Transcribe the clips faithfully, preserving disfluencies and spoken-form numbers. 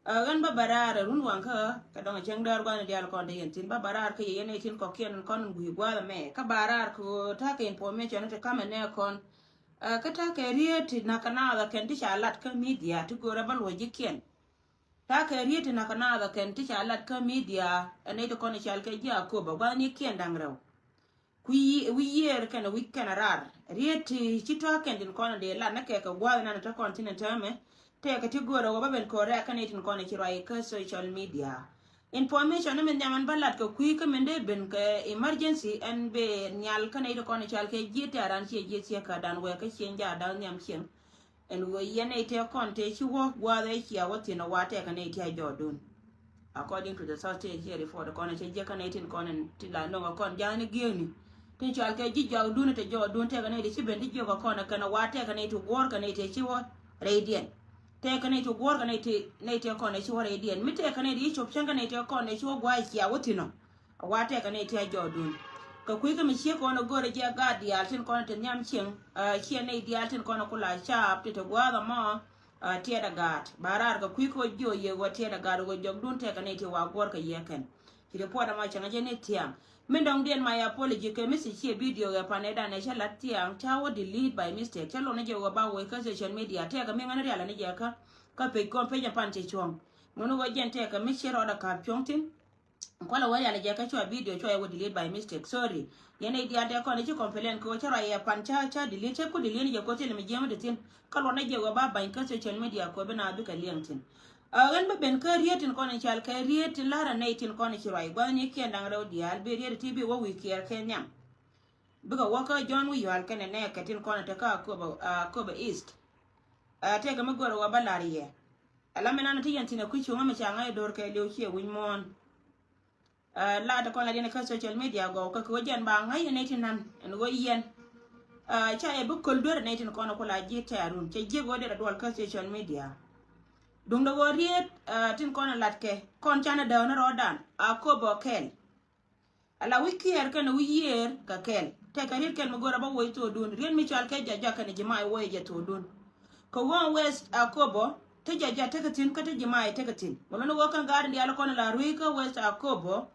Ɛ, ɣän ba bɛ raar ɛ run waŋ kä kɛ dɔŋ ɛ cäŋ däär gua̱n diaal kɔn te yɛn thi̱n ba bɛ raar kä yɛ yɛn ɛ thi̱n kɔkiɛn kɔn gui̱ gua̱a̱th ɛmɛ kä ba raar kɛ ɣöö ta̱a̱ kɛ information te ka̱mɛ nɛ kɔn. Ɛ, kä ta̱a̱ kɛ riet ti na̱k kɛ naath ɛ kɛn ti ca lat kä media ti görɛ ba luɔ̱c ji̱kiɛn. Ta̱a̱ kɛ riet ti na̱k kɛ naath ɛ kɛn ti ca lat kä media ɛ nɛy ti kɔn ɛ cal kɛ ji̱ Akobo gua̱a̱th ni kiɛn da̱ŋ rɛw. Ku wi̱i̱ yiëër kɛnɛ wi̱c kɛnɛ raar riet ti ci tɔ̱ kɛn tin kɔn dee lat nä kɛ kɛ gua̱a̱th nan tɔ̱ kɔn tin täämɛ. Tɛkɛ ti go̱o̱rɛ wä bä ben ko̱rɛ kɛnɛ tin kɔn ci ruac kä social media. Information ni min nhiam ɛn bä lat kɛ kui̱ kä min dee ben kɛ emergency ɛn bee nhial kɛnɛ ti kɔn cal kɛ ji̱ tɛ̈ran ciɛ ji̱ thiɛ kä dan wɛɛ kä cieŋ jaat da̱k nhiam cieŋ. Ɛn ɣöö yɛn nɛy tëë kɔn tëë ci wä gua̱a̱th ɛ cia wä thi̱n ɛ wa tɛkɛ nɛy ti a jɔɔdun. According to the South State Area Report kɔn ɛ cɛ jiäkä nɛy tin kɔn ɛn ti la nöŋ ɛ kɔn ja̱a̱ni gi̱eeni. Tin cɔal kɛ ji̱ jɔakdun ɛ te jɔɔdun tɛkɛ nɛy ti ci ben ti jiök ɛ kɔn ɛ kɛn ɛ wa tɛkɛ nɛy ti guɔ̱ɔ̱r kɛ nɛy tëë ci wä rɛydiɛn. Tɛkɛ nɛy ti guɔ̱ɔ̱r kɛ nɛy ti nɛy tëë kɔn ɛ ci wä rɛydiɛn mi tɛkɛ nɛy ti ci cop cäŋ kɛ nɛy tëë kɔn ɛ ci wä gua̱a̱c cia wä thi̱n ɔ. A wa tɛkɛ nɛy ti a jɔɔdun. Kɛ kui̱ kä mi ciek kɔn a go̱r a jiɛ gaat diaal tin kɔn a te nhiam cieŋ. Ciɛ nɛy diaal tin kɔn a kula caap ti te gua̱a̱th amɔ. Tiɛt a gaat ba raar kɛ kui̱ kä jiɔ yɛ ɣöö tiɛt a gaat ɣöö jɔkdun tɛkɛ nɛy ti wa guɔ̱r kɛ yɛ kɛn. Ci report amɔ cieŋ a jɛ ni thiaŋ. Min dɔŋ diɛn my apology kɛ mi si ciɛ video ɣɛ pan ɛ dan ɛ cä lat thiaŋ ca wä delete by mistake cä lon a jɛ ɣöö ba woi kä social media tɛkɛ mi ŋän rial a ni jɛ kä. Kä pec kɔn pec a pan cɛ cuɔ̱ŋ. Ŋun ɣöö jɛn tɛkɛ mi ciɛ rɔɔd a ka̱p cuɔ̱ŋ thin. Kualɛ wä rial jɛ kä cua video cua yɛ wä delete by mistake. Sorry. Yɛn i̱ diaal tɛ kɔn i̱ ci complain kɛ wä cä ruac yɛ pan cä cä delete cä ku delete ni jɛ koth thil mi jiɛm di thin. Kä luɔt na jɛ wä ba bany kä social media kɛ wä bi na bikɛ liɛŋ thin. Ɣän bä ben kä riet tin kɔn in cal kɛ riet tin la̱rä nɛy tin kɔn in ci ruac gua̱thni kiɛn da̱ŋ rɛw diaal bi riet ti bi wä wi̱i̱ kiɛɛr kɛ nhiam. Bikɛ wä kä John wi̱i̱ yual kɛnɛ nɛɛkɛ tin kɔn in te kä Akobo, Akobo East. Tɛkɛ mi gör wä ba la̱r yɛ. Ala mi nan ti yɛn thin ɛ kui̱ cuŋä mi ca ŋa̱c do̱r kɛ liw ciɛ wi̱ny muɔ̱ɔ̱n. Lat kɔn la diɛn kä social media gɔw kä kɛ wä jɛn ba ŋa̱c yɛn nɛy tin nan ɛn wä yɛn. Ca yɛ bi köl duer nɛy tin kɔn ku la ji̱ tɛɛrun cɛ jiäk wä derɛ duɔl kä social media. Duŋdɛ wä riet tin kɔn lat kɛ kɔn canɛ däk ni rɔɔdan Akobo kɛl. Ala wi̱c kiɛɛr kɛnɛ wi̱c yiëër kɛ kɛl tɛkɛ riet kɛl mi go̱rɛ bä woc thokdun riet mi cɔal kɛ jaja kɛnɛ jimac woc jɛ thokdun. Kɛ ɣöö West Akobo te jaja tekɛ thi̱n kä te jimac tekɛ thi̱n mi luni ɣöö kɛn gaat in diaal kɔn la rui̱ kä West Akobo.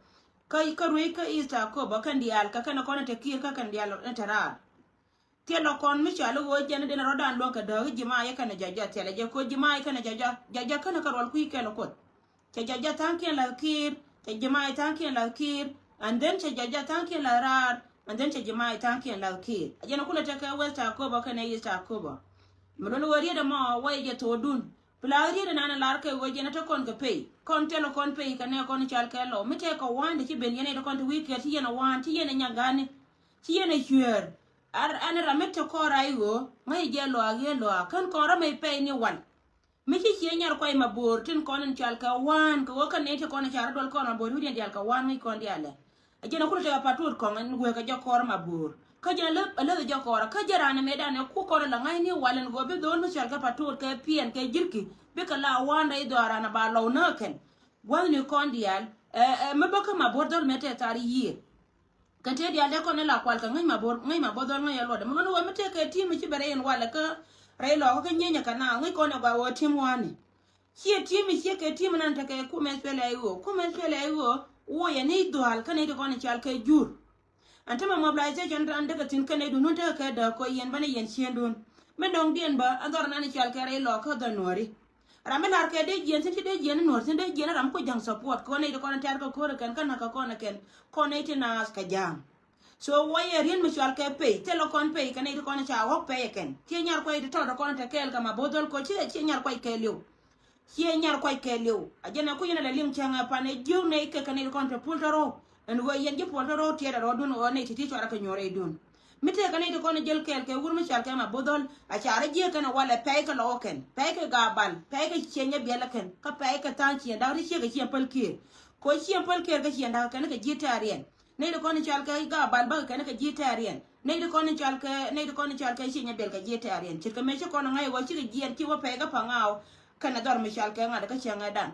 Kä kä rui̱ kä East Akobo kɛn diaal kɛ kɛnɛ kɔn in te kiir kä kɛn diaal in te raar. Thilɛ kɔn mi cɔal i̱ ɣöö jɛn i̱ den rɔ̱dan luäŋ kɛ dääk i̱ ji̱ ma̱a̱ yɛ kɛn i̱ jɔc jɔt thilɛ jɛ ko̱ ji̱ ma̱a̱ yɛ kɛn i̱ jɔc jɔt jɔt jɔt kɛn i̱ kɛ ruɔl kui̱ kɛl i̱ kuoth. Cɛ jɔc jɔt tha̱a̱ŋkiɛn la̱th kiir cɛ ji̱ ma̱a̱ yɛ tha̱a̱ŋkiɛn la̱th kiir. And then cɛ jɔc jɔt tha̱a̱ŋkiɛn la̱th raar. And then cɛ ji̱ ma̱a̱ yɛ tha̱a̱ŋkiɛn la̱th kiir a jɛn i̱ kulɛ tekɛ West Akobo kɛn i̱ East Akobo. Mi luɔ̱n i̱ ɣöö riet ɛmɔ wä yɛ jɛ thokdun. Pla riet ɛnan ɛ lar kɛ ɣöö jɛn ɛ te kɔn kɛ pay kɔn thilɛ kɔn pay kɛ nɛ kɔn i̱ cal kɛ lɔ mi tëë kɛ wa̱a̱n ti ci ben yɛn ɛ te kɔn ti wi̱i̱ kiɛɛr ci yɛn ɛ wa̱a̱n ci yɛn ɛ nyagani. Ci yɛn ɛ cueer. Ar ɛn ram mi te kɔɔr a i̱ ɣöö ŋäc jɛ luaak yee luaak kän kɔn ram mi pɛy ni wal. Mi ci cië nyar kuay ma bo̱o̱r tin kɔn in cɔal kɛ wa̱a̱n kɛ ɣöö kän ni ti kɔn in ca rɔ duɔl kɔn ma bo̱o̱r wi̱diɛn diaal kɛ wa̱a̱n ŋäc kɔn diaal ɛ. A jɛn a kulɛ tekɛ pa̱t tuɔt kɔŋ in wek a jɔk kɔɔr ma bo̱o̱r kä jɛn a läth a jɔk kɔɔr kä jɛn ran in mëëdan ɛ ku kɔn in la ŋa̱c ni wal in ɣöö bi dho̱o̱l mi cɔal kɛ pa̱t tuɔt kɛ piɛn kɛ ji̱rki bikɛ la wa̱a̱n rɛy dhɔaaran a ba lɔw näk kɛn. Gua̱thni kɔn diaal ɛ ɛ mi bä kä ma bo̱o̱r dhɔl mëë tɛth thar yiëë. Kɛn tëë diaal dee kɔn ni la kual kɛ ŋäc ma bo̱r ŋäc ma bo̱r dhɔl ŋäc ɛ luɔt mi ŋun wä mi tëë kɛ ti̱i̱m mi ci bɛ rɛy in walɛ kä rɛy lɔɔkä kä nyieny ɛ kɛ na ŋäc kɔn ɛ gɔaa wä ti̱i̱m wani. Ciɛ ti̱i̱m mi ciɛ kɛ ti̱i̱m nan tekɛ kumɛ thuɛlɛ i̱ ɣöö kumɛ thuɛlɛ i̱ ɣöö wä yɛ ni dhuaal kä ni ti kɔn i̱ cal kɛ jur. Ɛn tämɛ mobilization ran tekɛ thi̱n kɛn i̱ dun nun tekɛ kɛ dääk kɔ yɛn bä ni yɛn ciëndun. Mi dɔ̱ŋ diɛn bä ɛn dhɔr nan i̱ cal kɛ rɛy lɔɔkä dhɔl nuääri. Ram mi lar kɛ dee jiɛn thi̱n ci dee jiɛn i̱ nuɔ̱r thi̱n dee jiɛn i̱ ram ku ja̱ŋ support kɔn nɛy ti kɔn in tɛ̈r kä ko̱r kɛn kä na̱k kä kɔn kɛn kɔn nɛy ti naath kɛ ja̱a̱ŋ. So wä yɛ ri̱n mi cual kɛ pay thilɛ kɔn pay kɛ nɛy ti kɔn in ca ɣɔ̱k pay kɛn ciɛ nyar kuay ti tɔt kɔn in te kɛɛl kɛ ma bo̱o̱th dhɔl ko̱ ciɛ ciɛ nyar kuay kɛɛliw. Ciɛ nyar kuay kɛɛliw a jɛn ɛ ku yɛn a lɛ liŋ cäŋ ɛ pan ɛ jiök nɛy kɛ kɛ nɛy ti kɔn te puɔl tɔ̱rɔ̱. Ɛn ɣöö yɛn ji̱ puɔl tɔ̱rɔ̱ tiɛɛt ɛ rɔɔdun ɣöö nɛy ti ti cuarɛ kɛ nyuɔ̱r rɛydun. Mi tëëkɛ nɛy ti kɔn jiäl kɛɛl kɛ wur mi cɔal kɛ ma bo̱th dhɔl a ca rɔ jiëëk kɛn ɛ walɛ pɛy kɛ lɔɔk kɛn pɛy kɛ gaabal pɛy kɛ cieny ɛ biɛl ɛ kɛn kä pɛy kɛ tha̱a̱ŋ ciëŋ da̱k ti ciek kɛ ciɛŋ päl kiëër. Kɛ ɣöö ciɛŋ päl kiëër kɛ ciɛŋ da̱k kɛn kɛ ji̱ tɛ̈riɛn. Nɛy ti kɔn ji̱ cɔal kɛ gaabal bäkɛ kɛn kɛ ji̱ tɛ̈riɛn nɛy ti kɔn ji̱ cɔal kɛ nɛy ti kɔn ji̱ cɔal kɛ cieny ɛ biɛl kɛ ji̱ tɛ̈riɛn ce̱tkɛ mëë ci kɔn ɛ ŋa̱c ɛ ɣöö cikɛ jiɛɛn ci wä pɛy kä pa̱ŋ aw. Kɛn ɛ dhɔr mi cɔal kɛ ŋa̱t kä cäŋ ɛ dan.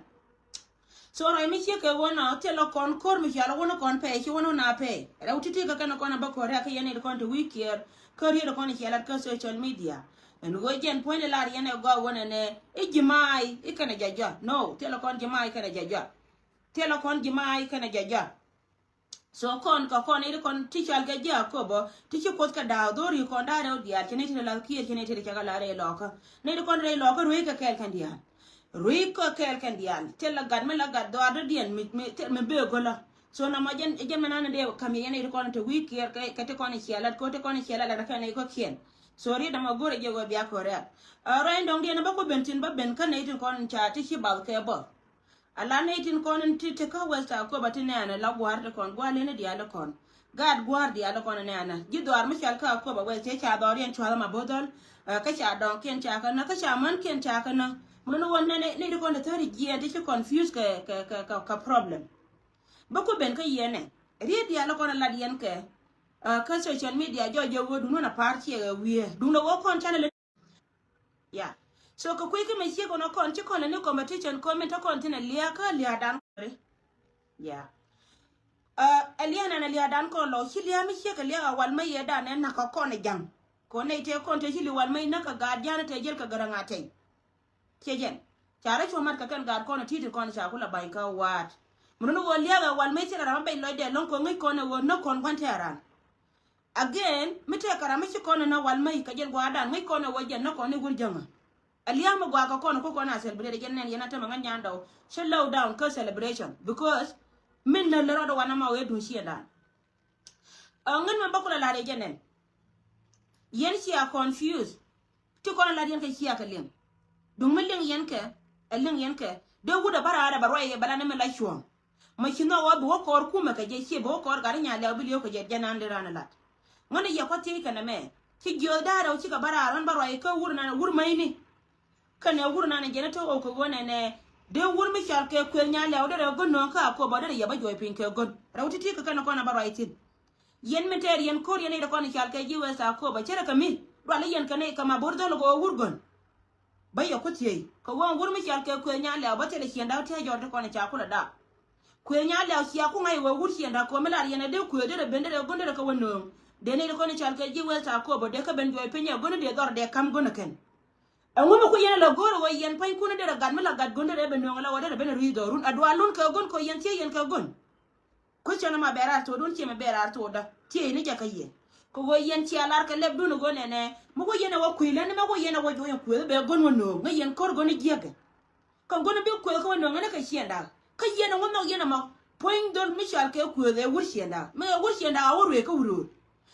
So ruac mi ciek kɛ wä nɔ thilɛ kɔn ko̱r mi cɔal wä wä ni kɔn pɛy ci wä ni wä na pɛy rɛw ti̱ti̱ kɛ kɛn kɔn a bä ko̱r rɛk kä yɛn ni ti kɔn ti wi̱i̱ kiɛɛr. Kä riet kɔn ciɛ lat kä social media. Ɛn ɣöö jɛn puɔ̱ny di lar yɛn ɛ gɔaa wänɛ nɛ i̱ ji̱ ma̱a̱ i̱ kɛnɛ jɛ jɔa. No, thilɛ kɔn ji̱ ma̱a̱ i̱ kɛnɛ jɛ jɔa. Thilɛ kɔn ji̱ ma̱a̱ i̱ kɛnɛ jɛ jɔa. So kɔn kɛ kɔn nɛy ti kɔn ti cɔal kɛ ji̱ Akɔbɔ ti ci Kuoth kɛ da̱a̱k dho̱r i̱ kɔn da̱a̱ rɛw diaal, ci nɛy ti lɛ la̱th kiɛɛr, ci nɛy ti lɛ cɛ kɛ la̱th rɛy lɔkä. Nɛy ti kɔn rɛy lɔkä rueekä kɛɛl kɛn diaal. Rueekä kɛɛl kɛn diaal. Thilɛ gat mi la gat dhɔaar dɔ̱diɛn mi, mi, thil mi bee gölä. So nɔmɔ jɛn, jɛn mi nan dee ka̱m yɛ yɛn nɛy ti kɔn te wi̱i̱ kiɛɛr kɛ, kɛ ti kɔn ciɛ lat, kɛ ti kɔn ciɛ lat lat kɛ nɛy kɔ̱kiɛn. So riet ɛmɔ go̱rɛ jɛ ɣöö bia kɛ rɛ̈p. Ɛ rɛy dɔ̱ŋdiɛn bä ku ben thi̱n bä ben kä nɛy ti kɔn ca ti ci bath kɛ bä. A la nɛy tin kɔn in ti, ti kä West Akɔbɔ ti nɛɛnɛ la gua̱a̱r ti kɔn, gua̱a̱r leni diaal kɔn. Gaat gua̱a̱r diaal kɔn nɛɛnɛ. Ji̱ dhɔaar mi cɔal kä Akɔbɔ West cɛ ca dhɔriɛn cua̱th ma bo̱dhɔl. Ɛ, kä ca dɔŋkiɛn ca kä nä, kä ca mänkiɛn ca kä nä. Mun wä nɛ, nɛ, nɛy ti kɔn ti thäri jiɛɛn ti ci confuse kɛ, kɛ, kɛ, kɛ, kɛ problem. Bä ku ben kä yɛn ɛ. Riet diaal kɔn lat yɛn kɛ. Ɛ, kä social media jɔc jɛ wä duŋdun a pa̱a̱r ciɛ ɛ wiee. Duŋdɛ wä kɔn canɛ lɛ. Ya. So kɛ kui̱ kä mɛ ciek ɔnɔ kɔn ci kɔn lɛ ni competition kɔn min te kɔn thin ɛ lia̱a̱ kä lia̱a̱ dan kɔn ri. Ya. Ɛ, ɛ lia̱a̱ nan ɛ lia̱a̱ dan kɔn lɔ ci lia̱a̱ mi ciek ɛ lia̱a̱ a wal mä yɛ dan ɛ nak kɛ kɔn ɛ ja̱ŋ. Kɔn nɛy tëë kɔn tëë ci li wal mä i̱ näk kɛ gaat ja̱n tëë jel kɛ gäräŋ a tɛy. Ciɛ jɛn. Ca rɔ cuɔ mat kɛ kɛn gaat kɔn ɛ ti̱ti̱ kɔn ca kulɛ ba̱ny kä wa̱a̱t. Mun ni ɣöö lia̱a̱ ɛ wal mä i̱ thilɛ ram a bɛc lɔcdɛ lɔ̱ŋ kɔn ŋäc kɔn ɛ ɣöö näk kɔn gua̱n tɛ̈ran. Again, mi tɛk kɛ ram mi ci kɔn in a wal mäc kɛ jɛn gua̱a̱r dan, ŋäc kɔn in a wä jɛn ni kɔn in wur jäŋä. A lia̱a̱ mi gua̱a̱ kɛ kɔn in ku kɔn a celebrate jɛn nɛn yɛn a tämɛ ŋäc nyan dɔw. Cä low down kä celebration. Because min lä lä rɔɔdɛ wanɛ ma wee duŋ ciɛ dan. Ɛ ŋän mɛ bä kulɛ la̱r yɛ jɛn nɛn. Yɛn cia confuse. Ti kɔn a lat yɛn kɛ cia kɛ liŋ. Duŋ mi liŋ yɛn kɛ, ɛ liŋ yɛn kɛ. Dee wut ɛ bä raar ɛ bɛ ruac ɛ bɛ lat ni mi la cuɔ̱ɔ̱ŋ. Mɛ ci nhɔk ɣɔɔ bi wä kɔɔr kumɛ kɛ jɛ ciɛ bi wä kɔɔr gat i̱ nya lɛw bi li̱ew kɛ jɛ jɛn an di ran ɛ lat. Ŋäni yɛ kuath thiec kɛn ɛmɛ. Ci jiöth da̱a̱ rɛw cikɛ bä raar ɣän bä ruac kä wur nan wur mäcni. Kɛnɛ wur nan jɛn ɛ te ɣɔw kɛ ɣöö nɛnɛ. Dee wur mi cɔal kɛ kuëth nya lɛw derɛ gön nööŋ kä Akɔbɔ derɛ yɛ bä juɔc piny kɛ gön. Rɛw ti̱ti̱ kɛ kɛn kɔn ɛ bä ruac thi̱n. Yɛn mi tɛɛr yɛn ko̱r yɛn nɛy ti kɔn i̱ cal kɛ ji̱ West Akɔbɔ cärɛ kɛ mi dual i̱ yɛn kɛ nɛy kɛ ma bo̱r dhɔl kɛ ɣöö wur gön. Bä yɛ ku thiey kɛ ɣöö wur mi cal kɛ kuëë nyan lɛw bä thilɛ ciɛn da̱k ti̱eec jɔr ti kɔn i̱ ca kulɛ dak. Kuëë nyan lɛw cia ku ŋa̱c ɣöö wur ciɛn da̱k kɛ ɣöö mi lar yɛn ɛ dee kuëë derɛ ben derɛ gön derɛ kɛ wä nööŋ. Dee nɛy ti kɔn i̱ cal kɛ ji̱ West Akɔbɔ dee kä ben juɔc piny ɛ gön i̱ dee dhɔr dee ka̱m gön ɛ kɛn. Ɛŋu mi ku yɛn ɛ lɛ go̱o̱r ɛ ɣöö yɛn pua̱nykun i̱ derɛ gat mi la gat gön derɛ ben nööŋ ɛ la ɣöö derɛ ben ɛ rui̱c dhɔrun ɛ dual lun kɛ gön kɛ ɣöö yɛn thiec yɛn kɛ gön. Question ma bɛ raar thokdun ciɛ mɛ bɛ raar thokdä. Ciɛ ni jɛ kä yɛ. Kɛ ɣöö yɛn cia lar kɛ lɛpdun ɣöö nɛnɛ. Mi wä yɛn ɛ wä kui̱ län ni mɛ wä yɛn ɛ wä juɔ̱ɔ̱c in kuëth bɛ gön wä nööŋ ŋä yɛn kör gön i̱ jiäkɛ. Kɛ gön bi kuëth kä wä nööŋ ŋä ni kɛ ciɛnda. Kä yɛn ɛ wä nhɔk yɛn ɛ mɔ. Puɔ̱ny dhol mi cɔal kɛ kuëth ɛ wur ciɛnda. Mi ɛ wur ciɛnda a wä ruëë kä wur rööl.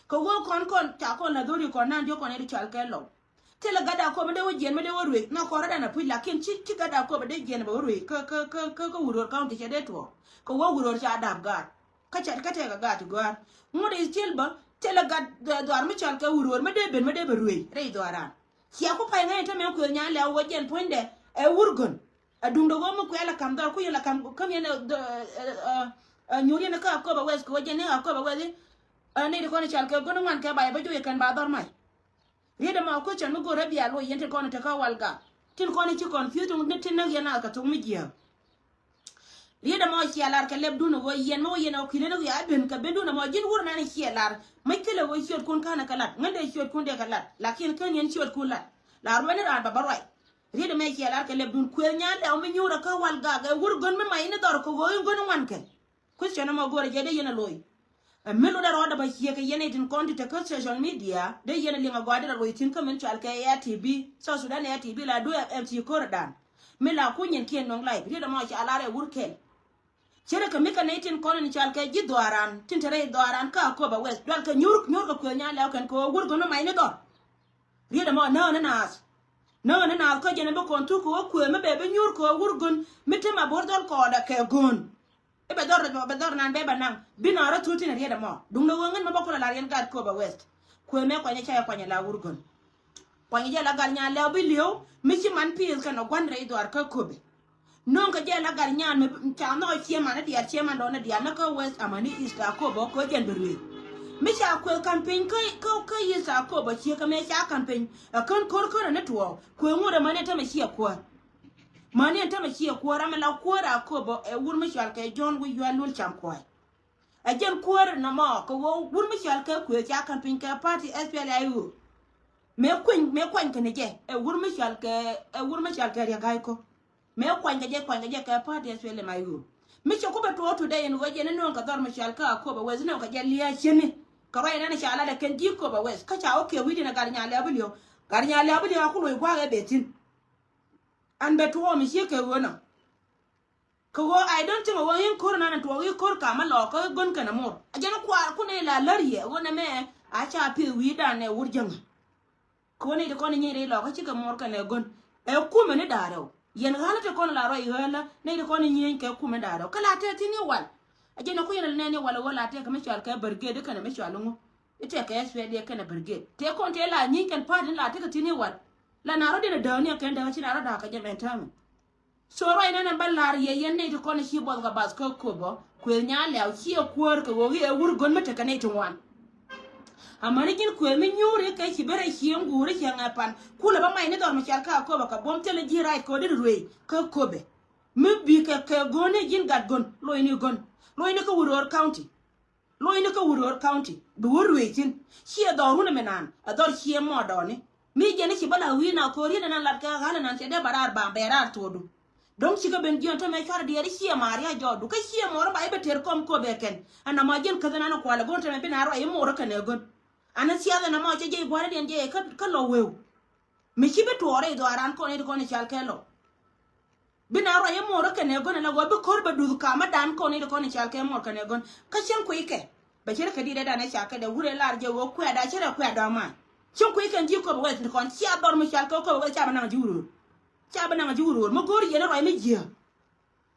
Kɛ ɣöö kɔn kɔn ca kɔn la̱th ɣöö ri kɔn nan diɔ̱k kɔn ɛ di cɔal kɛ lɔw. Thilɛ gat Akɔbɔ mi dee wä jiɛn mi dee wä ruëc. Nhɔk kɔn rɔ̱dan a puc lakin ci, ci gat Akɔbɔ dee jiɛn bɛ wä ruëc. Kä, kä, kä, kä, kä wur rööl county cɛ dee tuɔɔk. Kɛ wä wur rööl ca dap gaat. Kä cɛ, kä tɛkɛ gaat ti gɔ̱a̱r. Ŋut is still bä, thilɛ gat dhua-, dhuar mi cɔal kɛ wur wur mi dee ben, mi dee bɛ ruëc rɛy dhuaran. Cia ku pay ŋäc in te mɛ kuëth nyan lɛw wä jɛn puɔ̱nydɛ, ɛ wur gön. Ɛ duŋdɛ wä mi kuɛl ɛ ka̱m dhɔr, ku yɛn la ka̱m, ka̱m yɛn ɛ, ɛ, ɛ, ɛ, nyuur yɛn kä Akɔbɔ West, kɛ wä jɛn ni Akɔbɔ West, ɛ, nɛy ti kɔn cɔal kɛ gön ŋuan kɛ bay bä juɔc ɛ kɛn ba dhɔr mac. Riet ɛmɔ question mi go̱o̱rä bia luɔc yɛn tin kɔn te kä wal gak. Tin kɔn ci confuse ni tin näk yɛn a kɛ thok mi jiääk. Riet ɛmɔ cia lar kɛ lɛpdun ɣöö yɛn mi wä yɛn ɛ kui̱ län ɣöö a ben kɛ bendun ɛmɔ ji̱n wur nan ɛ ciɛ lar. Mäc thilɛ ɣöö ciötkun ka̱n ɛ kɛ lat. Ŋän dee ciötkun dee kɛ lat. Lakin kän yɛn ciötkun lat. La ruɛni raan bɛ bä ruac. Riet ɛmɛ cia lar kɛ lɛpdun kuëth nyan lɛw mi nyuurä kä wal gak ɛ wur gön mi mac ni dhɔr kɛ ɣöö in gön in ŋuan kɛ. Question ɛmɔ go̱o̱rä jɛ dee yɛn ɛ loc. Ɛ mi lotdɛ rɔɔdɛ bä ciek kɛ yɛn ɛ tin kɔn ti te kä social media dee yɛn ɛ liŋ ɛ gɔaa derɛ loc thi̱n kä min cɔal kɛ A T B, South Sudan A T B la du M C ko̱rdan. Mi la kuny in kiɛn nöŋ live riet ɛmɔ ca lar ɛ wur kɛl. Cärɛ kɛ mi kɛ nɛy tin kɔn in cɔal kɛ ji̱ dhɔaran tin te rɛy dhɔaran kä Akɔbɔ West dual kɛ nyuur, nyuur kɛ kuëë nyan lɛw kɛn kɛ ɣöö wur gön mi mac ni dhɔr. Riet ɛmɔ nääŋä ni naath. Nääŋä ni naath kä jɛn ɛ bi kɔn thuk kɛ ɣöö kuëë mi bɛ bi nyuur kɛ ɣöö wur gön mi te ma bo̱r dhɔl kɔɔdɛ kɛ gön. I̱ bɛ dhɔr, bɛ dhɔr nan bɛ bɛ naŋ bi naath rɔ thuk tin riet ɛmɔ. Duŋdɛ ɣöö ŋän mɛ bä kulɛ lar yɛn gaat Akɔbɔ West. Kuëë mɛ kuanyɛ ca yɛ kuanyɛ la wur gön. Kuany jɛ la gat nyan lɛw bi li̱ew mi ci man pi̱i̱th kɛn ɔ gua̱n rɛy dhuaar kä Akɔbɔ. Nöŋ kɛ jɛ la gat nyan mi ca nhɔk ciɛ man i̱ diaal ciɛ man dɔɔn i̱ diaal ni kä West amäni East Akɔbɔ kɛ jɛn bi ruëëc. Mi ca kuëth ka̱m piny kä, kä, kä East Akɔbɔ ciek kɛ mëë ca ka̱m piny ɛ kän ko̱r kän ni tuɔɔk kuëth ŋut amäni ɛn tämɛ ciɛ kuäär. Mäni ɛn tämɛ ciɛ kuäär ram mi la kuäär Akɔbɔ ɛ wur mi cɔal kɛ John Wi̱i̱ Yual Lul Cam Kuay. Ɛ jɛn kuäär nɔmɔ kɛ ɣöö wur mi cɔal kɛ kuëë ca ka̱m piny kɛ party S P L A I O. Mëë kuany, mëë kuany kɛnɛ jɛ, ɛ wur mi cɔal kɛ, ɛ wur mi cɔal kɛ Riɛk Gai Kok. Mëë kuany kɛ jɛ, kuany kɛ jɛ kɛ party S P L M I O. Mi cɛ ku bɛ tuɔɔk today in ɣöö jɛ ni nööŋ kɛ dhɔr mi cɔal kɛ Akobo West, nööŋ kɛ jɛ lia̱a̱ cieni. Kɛ ruac nɛn ca lat ɛ kɛn ji̱ Akobo West. Kä ca wä kiɛ wi̱i̱ di̱n ɛ gat nyaal lia̱a̱ bi li̱w. Gat nyaal lia̱a̱ bi li̱w a ku loc gua̱a̱k ɛ bɛ thi̱n. An bɛ tuɔɔk mi ciek kɛ ɣöö nɔ. Kɛ ɣöö I don't think ɣöö in ko̱r nan in tuɔɔk in ko̱r kamä lɔɔk kä gön kɛnɛ mor. A jɛn kuaar kun in la lär yɛ ɣöö nɛmɛ a ca pi̱th wi̱i̱dan ɛ wur jäŋä. Kɛ ɣöö nɛy ti kɔn in nyieny rɛy lɔɔk kä cikɛ mor kɛnɛ gön. Ɛ kumɛ ni da̱a̱r rɛw. Yɛn ɣa̱lä ti kɔn la ruac ɣäälä nɛy ti kɔn in nyieny kɛ kumɛ da̱a̱r rɛw. Kä la tɛth thi̱n i̱ wal. A jɛn ɛ kui̱ yɛn ɛ nɛn i̱ wal ɛ ɣöö la tɛth kɛ mi cɔal kɛ brigade kɛnɛ mi cɔal iŋu. I̱ tɛth kɛ S P L A kɛnɛ brigade. Tëë kɔn tëë la nyieny kɛn party in la tekɛ thi̱n i̱ wal. La na rɔ diɛn ɛ dääk ni ɛ kɛn dääk ci na rɔ da̱a̱k kɛ jɛ mɛn täämɛ. So ruac nɛn ɛn bä la̱r yɛ yɛn nɛy ti kɔn ci buɔth kɛ bath kä Akobo, kuëth Nyalɛw ciɛ kuäär kɛ ɣöö i̱ ɛ wur gön mi tekɛ nɛy ti ŋuan. Amäni ji̱n kuëth mi nyuuri kɛ ci ben rɛ cieŋ guuri cieŋ ɛ pan. Kulɛ bä mac ni dhɔr mi cɔal kä Akobo kɛ buɔ̱m thilɛ ji̱ rac kɛ ɣöö dee ruëëc kä Akobo. Mi bi kɛ kɛ gön ni ji̱n gat gön, lo̱cni gön. Lo̱cni kä Wuror County. Lo̱cni kä Wuror County bi wä ruëëc thi̱n. Ciɛ dhɔrun ɛmɛ naan ɛ dhɔr ciɛ mɔɔdɔɔni. Mi jɛn i̱ ci bä la wi̱i̱ na ko̱r yɛn ɛn an lat kɛ ɣa̱l ɛnan cɛ dee ba raar baŋ bɛ raar thuɔɔdu. Do̱ŋ cikɛ ben jiɔn tämɛ cuarɛ diɛɛr i̱ ciɛ ma̱a̱r ya jɔɔdu kä ciɛ mɔɔr ba i̱ bɛ tëër kɔm Akobo ɛ kɛn. Ɛn nɔmɔ jiɛn käth ɛnan ɛ kualɛ go̱r tämɛ bi na ruac i̱ mo̱o̱r ɛ kɛn ɛ gön. An i̱ thiath ɛn ɛmɔ cɛ jiɛc bua̱rä diɛn jiɛc kä lɔ weu. Mi ci bi tuɔɔr rɛy dhɔaaran kɔn i̱ ti kɔn i̱ cal kɛ lɔ. Bi na ruac i̱ muɔɔr kɛnɛ gön ala ɣöö bi ko̱r bɛ duth kamädan kɔn i̱ ti kɔn i̱ cal kɛ muɔɔr kɛnɛ gön. Kä cieŋ kui̱ kɛ bɛ ci rɛ kɛ di̱t ɛ dan ɛ ca kɛ dɛ wurɛ lar jɛ ɣöö kuɛɛda ci rɛ kuɛɛda ma. Cieŋ kui̱ kɛn ji̱ Akobo West ti kɔn cia dhɔr mi cal kɛ Akobo West ca bɛ naŋ ji̱ wuröör. Ca bɛ naŋ ji̱ wuröör mi go̱o̱r yɛn ruac mi jiääk.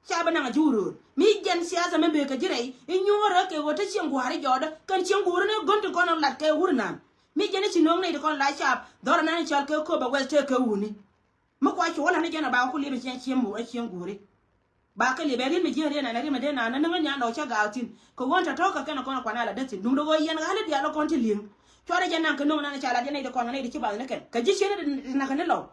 Ca bɛ naŋ a ji̱ wuröör mi jɛn siasa mi bëë kɛ ji̱ rɛy i̱ nyuɔ̱ɔ̱rä kɛ ɣöö te cieŋ gua̱a̱ri jɔɔdä kɛn cieŋ guuri ni gön ti kɔn lat kɛ wur nan. Mi jɛn i̱ ci nööŋ nɛy ti kɔn la caap dhɔr nan i̱ cɔal kɛ Akobo West tëë kɛ wuni. Mi kua cuɔl ani jɛn a ba ku liep i̱ cieŋ cieŋ mu ɛ cieŋ guuri. Ba kɛ liep ɛ riet mi ji̱ riet nan ɛ riet mi dee nan ɛ niŋ ɛ nyan dɔɔk cä gaak thi̱n kɛ ɣöö tɔ̱tɔ̱ kɛ kɛn ɛ kɔn ɛ kuan a la dee thi̱n duundɛ ɣöö yɛn ɣa̱l i̱ diaal ɛ kɔn ti li̱eŋ. Cuarɛ jɛn naŋ kɛ nööŋ nan i̱ ca lat jɛn nɛy ti kɔn ɛ nɛy ti ci bath ni kɛn kɛ ji̱ cien i̱ ti nakä ni lɔw.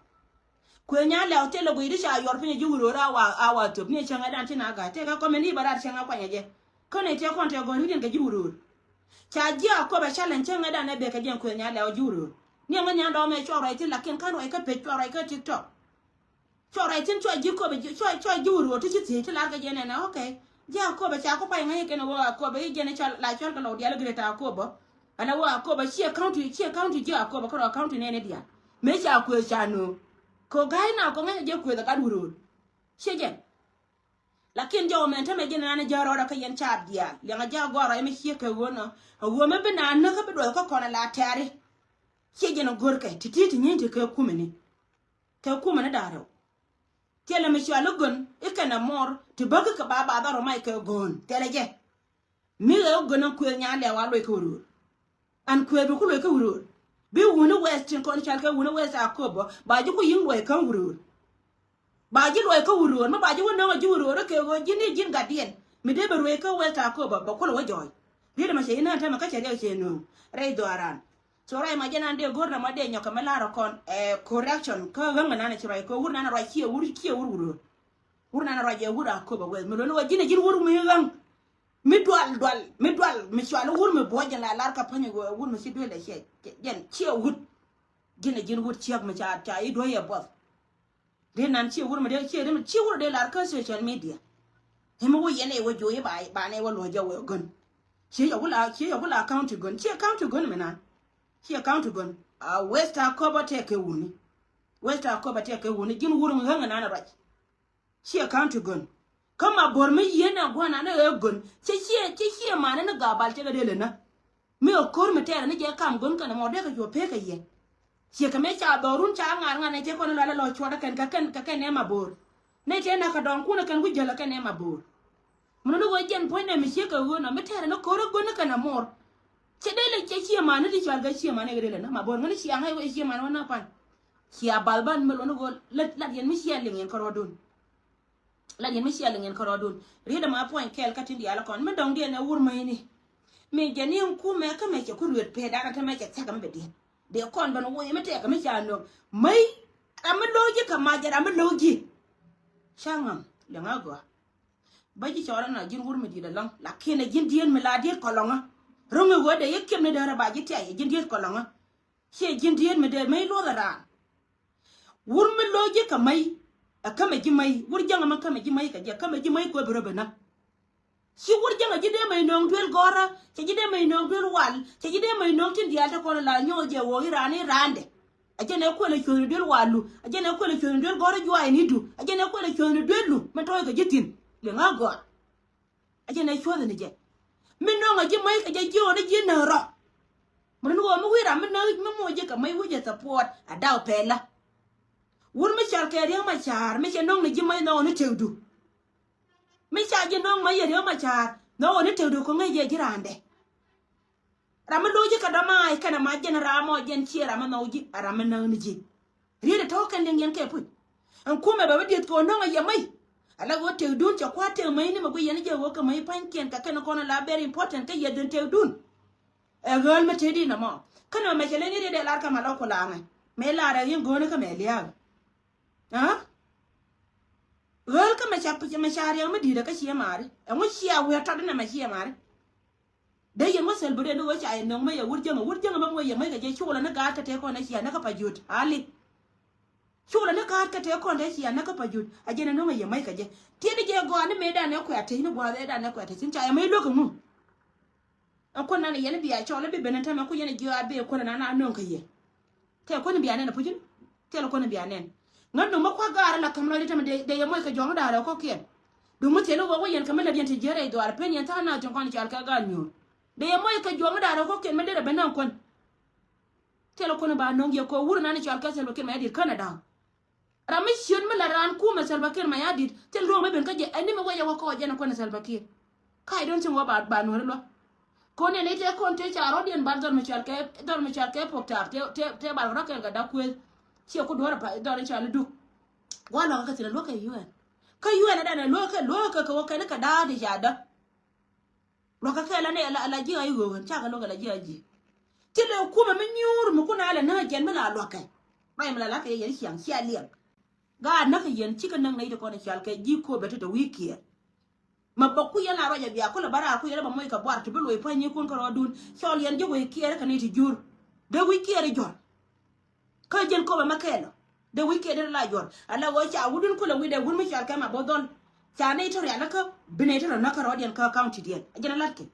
Kuëë Nyalɛw thilɛ guiy di ca yuɔr piny ji̱ wuröör a wa, a wa thöp ni cäŋɛ dan ti na ga̱a̱c tëëkɛ kɔmɛ ni bɛ rat cäŋɛ kuanyɛ jɛ. Kä ni tëë kɔn tëë gɔ̱r wi̱diɛn kɛ ji̱ wuröör. Ca ji̱ Akobo challenge cäŋɛ dan ɛ bek kɛ jɛn kuëë Nyalɛw ji̱ wuröör. Ni ɛŋä nyan dɔmɛ cuɔ ruac thi̱n lakin kä ruac kä pec cuɔ ruac kä TikTok. Cuɔ ruac thi̱n cuɔ ji̱ Akobo cuɔ, cuɔ ji̱ wuröör ti ci thiec ti lar kɛ jɛ nɛnɛ, okay. Ji̱ Akobo ca ku pay ŋäc kɛn wä Akobo i̱ jɛn i̱ cɔl la cɔl kɛ lɔw diaal i̱ Greater Akobo. Ɛn a wä Akobo ciɛ county, ciɛ county ji̱ Akobo kärɔ county nɛn i̱ diaal. Mëë ca kuëë ca nööŋ. Kɛ ɣöö ga̱a̱c na kɔŋ ŋäc a jɛ kuëth ɛ gat wuröör. Ciɛ jɛn. Lakin jɔw mɛn tämɛ ji̱n naan jɛ rɔɔdɛ kä yɛn caap diaal. Liɛŋɛ jɛ a gɔaa rɔy mi ciek kɛ ɣöö nɔ. A ɣöö mi bi naan näk kä bi duɔth kä kɔn a la tɛ̈ri. Ciɛ jɛn a görkɛ ti ti ti nyin ti kɛ kumɛ ni. Kɛ kumɛ ni da̱a̱r rɛw. Thilɛ mi cɔal i̱ gön i̱ kɛn ɛ mɔr ti bäki kɛ ba ba dhɔr ɔ mac kɛ gön. Thilɛ jɛ. Mi ɣɛ wä gön ɛn kuëth Nyalɛw a luɔc kä wuröör. Ɛn kuëth bi ku luɔc kä wuröör. Bi wuni West tin kɔn cal kɛ wuni West Akobo ba ji̱ ku yi̱ŋ luɔc kä wuröör. Ba ji̱ luɔc kä wuröör mi ba ji̱ wä nöŋ a ji̱ wuröör ɛ kɛ ɣöö ji̱n i̱ ji̱n gatdiɛn. Mi dee bɛ ruëëc kä West Akobo bɛ kulɛ wä jɔɔc. Riet ɛmɛ cɛ ji̱ nään täämɛ kä cɛ riɛk cɛ nööŋ rɛy dhɔaaran. So ruac ma jɛn an dee go̱r nɛ ma dee nyɔk kɛ mi lar ɛ kɔn ɛ correction kä ɣäŋ ɛ nan ɛ ci ruac kɛ wur nan ɛ ruac ciɛ wur ciɛ wur wuröör. Wur nan ruac ɛ wur Akobo West mi luɔni wä ji̱n ɛ ji̱n wur mi ɣäŋ. Mi dual dual mi dual mi cual wur mi buɔc jɛn la lar kä päny wur mi ci duel ɛ ciɛ jɛn ciɛ wut. Ji̱n ɛ ji̱n wut ciek mi ca ca i̱ duɔ̱c ɛ buɔth. Dee nan ciɛ wur mi dee ciɛ rim ciɛ wur dee lar kä social media. Him wä yɛn ɛ wä jo̱o̱c ba ba nɛ wä luɔ̱c jɛ wä gön. Ciɛ yɛ wula ciɛ yɛ wula county gön ciɛ county gön mi nan. Ciɛ county gön a West Akobo tɛk kɛ wuni. West Akobo tɛk kɛ wuni ji̱n wur mi ɣäŋ nan ruac. Ciɛ county gön. Kä ma bo̱r mi yieen a gua̱n an ɛ ɣöö gön. Ciɛ ciɛ ciɛ ciɛ man ni gabal cɛ kɛ dee lɛ nä. Mi ɛ ko̱r mi tɛɛrɛ ni jɛ kam gön kɛn ɛmɔ dee kɛ cuɔ pek kɛ yɛ. Ciɛ kɛ mëë ca dhɔrun ca ŋa̱r ŋa̱r ni cɛ kɔn in lualɛ lɔ cuɔt kɛn kɛ kɛn kɛ kɛn ɛ ma bo̱r. Ni tëë nak kɛ dɔŋkun ɛ kɛn wi̱c jäl ɛ kɛn ɛ ma bo̱r. Mun ni ɣöö jɛn puɔ̱nydɛ mi ciek kɛ ɣöö nɔ mi tɛɛrɛ ni ko̱r ɛ gön ni kɛn ɛmɔr. Cɛ dee lɛ cɛ ciɛ man ni ti cual kɛ ciɛ man ni kɛ dee lɛ nä ma bo̱r ŋäni ciɛ aŋä ɛ ciɛ man wä na pan. Ciɛ a bath ban mi luɔ̱n ni ɣöö lat lat yɛn mi ciɛ liŋ yɛn kärɔɔdun. Lat yɛn mi ciɛ liŋ yɛn kärɔɔdun. Riet ɛmɛ a puɔ̱ny kɛɛl kä tin diaal kɔn mi dɔ̱ŋdiɛn ɛ wur mäcni. Mi jɛ ni ɛn kumɛ kä mɛ cɛ ku ruet pee da̱a̱n kä mɛ cɛ thia̱k mi bɛ diɛn. Dee kɔn ben woc mi tɛk mi ca nöŋ mäc. Ram mi lo̱k ji̱ kɛ mac jɛ ram mi lo̱k ji̱. Ca ŋa̱m liɛŋ a gɔaa. Bä ji̱ cɔɔl ɛn a ji̱n wur mi di̱i̱t ɛlɔ̱ŋ lakin ɛ ji̱n diet mi la diet kɔlɔŋä. Ro̱ŋ i̱ ɣöö dee yɛ kiɛm ni däärä ba ji̱ tiay ɛ ji̱n diet kɔlɔŋä. Ciɛ ji̱n diet mi dee mäc luɔth a raan. Wur mi lo̱c ji̱ kɛ mäc. Ɛ kämɛ ji̱ mäc. Wur jäŋ ɛmɛ kämɛ ji̱ mäc kɛ jɛ. Kämɛ ji̱ mäc kuɛ bi rɔ ben näk. Ci wur jäŋ ɛ ji̱ dee mäc nööŋ duel gɔ̱rä. Cɛ ji̱ dee mäc nööŋ duel wal. Cɛ ji̱ dee mäc nööŋ tin diaal te kɔn la nyɔɔk jɛ wä i̱ raan i̱ raandɛ. Ɛ jɛn ɛ kuɛl ɛ cuɔ̱thni duel walu. Ɛ jɛn ɛ kuɛl ɛ cuɔ̱thni duel gɔ̱rä juaayɛ ni du. Ɛ jɛn ɛ kuɛl ɛ cuɔ̱thni duel lu. Min tɔ̱ɔ̱c kɛ ji̱ thi̱n. Liŋ a gɔaa. A jɛn ɛ cuɔ̱thni jɛ. Mi nöŋ a ji̱ mäc kɛ jɛ ji̱ ɣän a ji̱ näk rɔ. Mɛ rin ɣöö mi wi̱i̱ ram mi näk mi moc ji̱ kɛ mäc wi̱c jɛ support a daw pɛlä. Wur mi cɔal kɛ Riek Machar mi cɛ nöŋ ni ji̱ mäc nhɔk ɣän i̱ tëkdu. Mi ca ji̱ nöŋ mäc yɛ Riek Machar nhɔk ɣän i̱ tëkdu kɛ ŋäc jɛ ji̱ raandɛ. Ram mi lo̱c ji̱ kɛ dɔ̱ma̱a̱c kɛnɛ mac jɛn ram mɔ jɛn ciɛ ram mi nhɔk ji̱ a ram mi näk ni ji̱. Riet ɛ tɔ̱ kɛn liŋ yɛn kɛ puc. Ɛn kumɛ bɛ bi dieth kɛ ɣöö nöŋ a yɛ mäc. Ala ɣöö tëkdun cɛ kua̱r tëk mäc ni mɛ guic yɛn jɛ ɣöö kɛ mäc pa̱ny kiɛn kɛ kɛn kɔn ala very important kä yɛ dhin tëkdun. Ɛ ɣäl mi tëkdi nɔmɔ. Kɛn mɛ mɛ cɛ len i̱ riet ɛ lar kä mɛ lɔ kulaŋɛ. Mɛ lar ɛ yin go̱o̱ni kä mɛ lia̱a̱. Ɣäl kä mɛ ca mɛ ca riɛk mi di̱i̱t ɛ kä ciɛ mari. Ɛŋu ciɛ wi̱i̱ tɔt inɛ mɛ ciɛ mari. Dee yɛn wä celebrate ni ɣöö ca yɛ nöŋ mɛ yɛ wur jäŋä, wur jäŋä mɛ mɔ yɛ mäc kɛ jɛ. Cukulɛ ni gaat kä tëë kɔn ɛ cia näk kä Pajut. Ali. Cukulɛ ni gaat kä tëë kɔn tëë cia näk kä Pajut. A jɛn ɛ nöŋ ɛ yɛ mäc kɛ jɛ. Tiɛt ni jɛ gɔaa ni mëëdan ɛ kuɛ a tec ni gua̱a̱th ëëdan ɛ kuɛ a tec. Cin ca yɛ mäc luäk ɛŋu. Ɛn kuän nan yɛn bia cɔl i̱ bi ben in tämɛ ku yɛn jiö a bi kuän nan a nöŋ kä yɛ. Tɛ kuän bia nɛn a pucin. Thilɛ kuän bia nɛn. Ŋän duŋ mi kua̱k gaar ala käm lɔcdä tämɛ dee yɛ moc kɛ juɔ̱ŋ da̱a̱r ɛ kɔ̱kiɛn. Duŋ mi thil i̱ wä wä yɛn kɛ mi lät yɛn ti jiäär rɛy dhuaar pen yɛn tha̱a̱ŋ na thiɔ̱ŋ kɔn cɔal kɛ gaat nyuur. Dee yɛ moc kɛ juɔ̱ŋ da̱a̱r ɛ kɔ̱kiɛn mi derɛ ben nɔŋ kuän. Thilɛ kuän ba nöŋ yɛ kɛ wur nan cɔal kɛ Salva Kiir mɛ yɛ di̱t känɛ da̱a̱ŋ. Ram mi ciöt mi la raan kumɛ Salva Kiir Mayardit, thil ruɔ̱ŋ mi ben kä jɛ, ɛn ni mi wec ɛ wä kɔɔc jɛn ɛ kuɛn ɛ Salva Kiir. Ka I don't think wä ba, ba nuɔ̱ri luäk. Kɔn ɛn i̱ tëë kɔn tëë ca rɔ̱diɛn bal dhɔl mi cɔal kɛ, dhɔl mi cɔal kɛ pok tap, tëë, tëë, tëë bal rɔ̱ kɛl kɛ dak kueth. Ciɛ ku duɔ̱ɔ̱r ɛ pa, dhɔl i̱ cɔal i̱ duk. Gua̱a̱ luakä kɛ thi̱n ɛ luäk kɛ U N. Kä U N ɛ dan ɛ luäk kɛ, luäk kɛ kɛ wä kɛn i̱ kɛ da̱a̱t i̱ ca däk. Luakä kɛ la nɛ la, la ji̱ a i̱ ɣöö ɣän cakɛ luakä la ji̱ a ji̱. Thilɛ kumɛ mi nyuur mi kun a lɛ näk jɛn mi la luakä. Ruac mi la lakä yɛ yɛn ciaŋ cia liɛŋ. Gaat näk kɛ yɛn cikɛ näk nɛy ti kɔn i̱ cɔal kɛ ji̱ Kobɛ ti te wi̱i̱ Kiɛɛr. Ma bä ku yɛn la ruac a bia kulɛ bä raar ku yɛn bä moc kɛ buar ti bi luɔc pa̱ny ni kun kärɔɔdun. Cɔl yɛn ji̱ wec Kiɛɛr kɛ nɛy ti jur. Dee wi̱i̱ Kiɛɛr i̱ jɔ̱r. Kä jɛn Kobɛ mɛ kɛɛl ɔ. Dee wi̱i̱ kiɛ dee la juɔ̱r. Ala ɣöö ca wutdun kulɛ wi̱cdɛ wut mi cɔal kɛ Mabor Dhɔl. Ca nɛy tɔ̱ rialikä, bi nɛy tɔ̱ rɔ näk kärɔɔdiɛn kä county diɛn. Ɛ jɛn a latkɛ.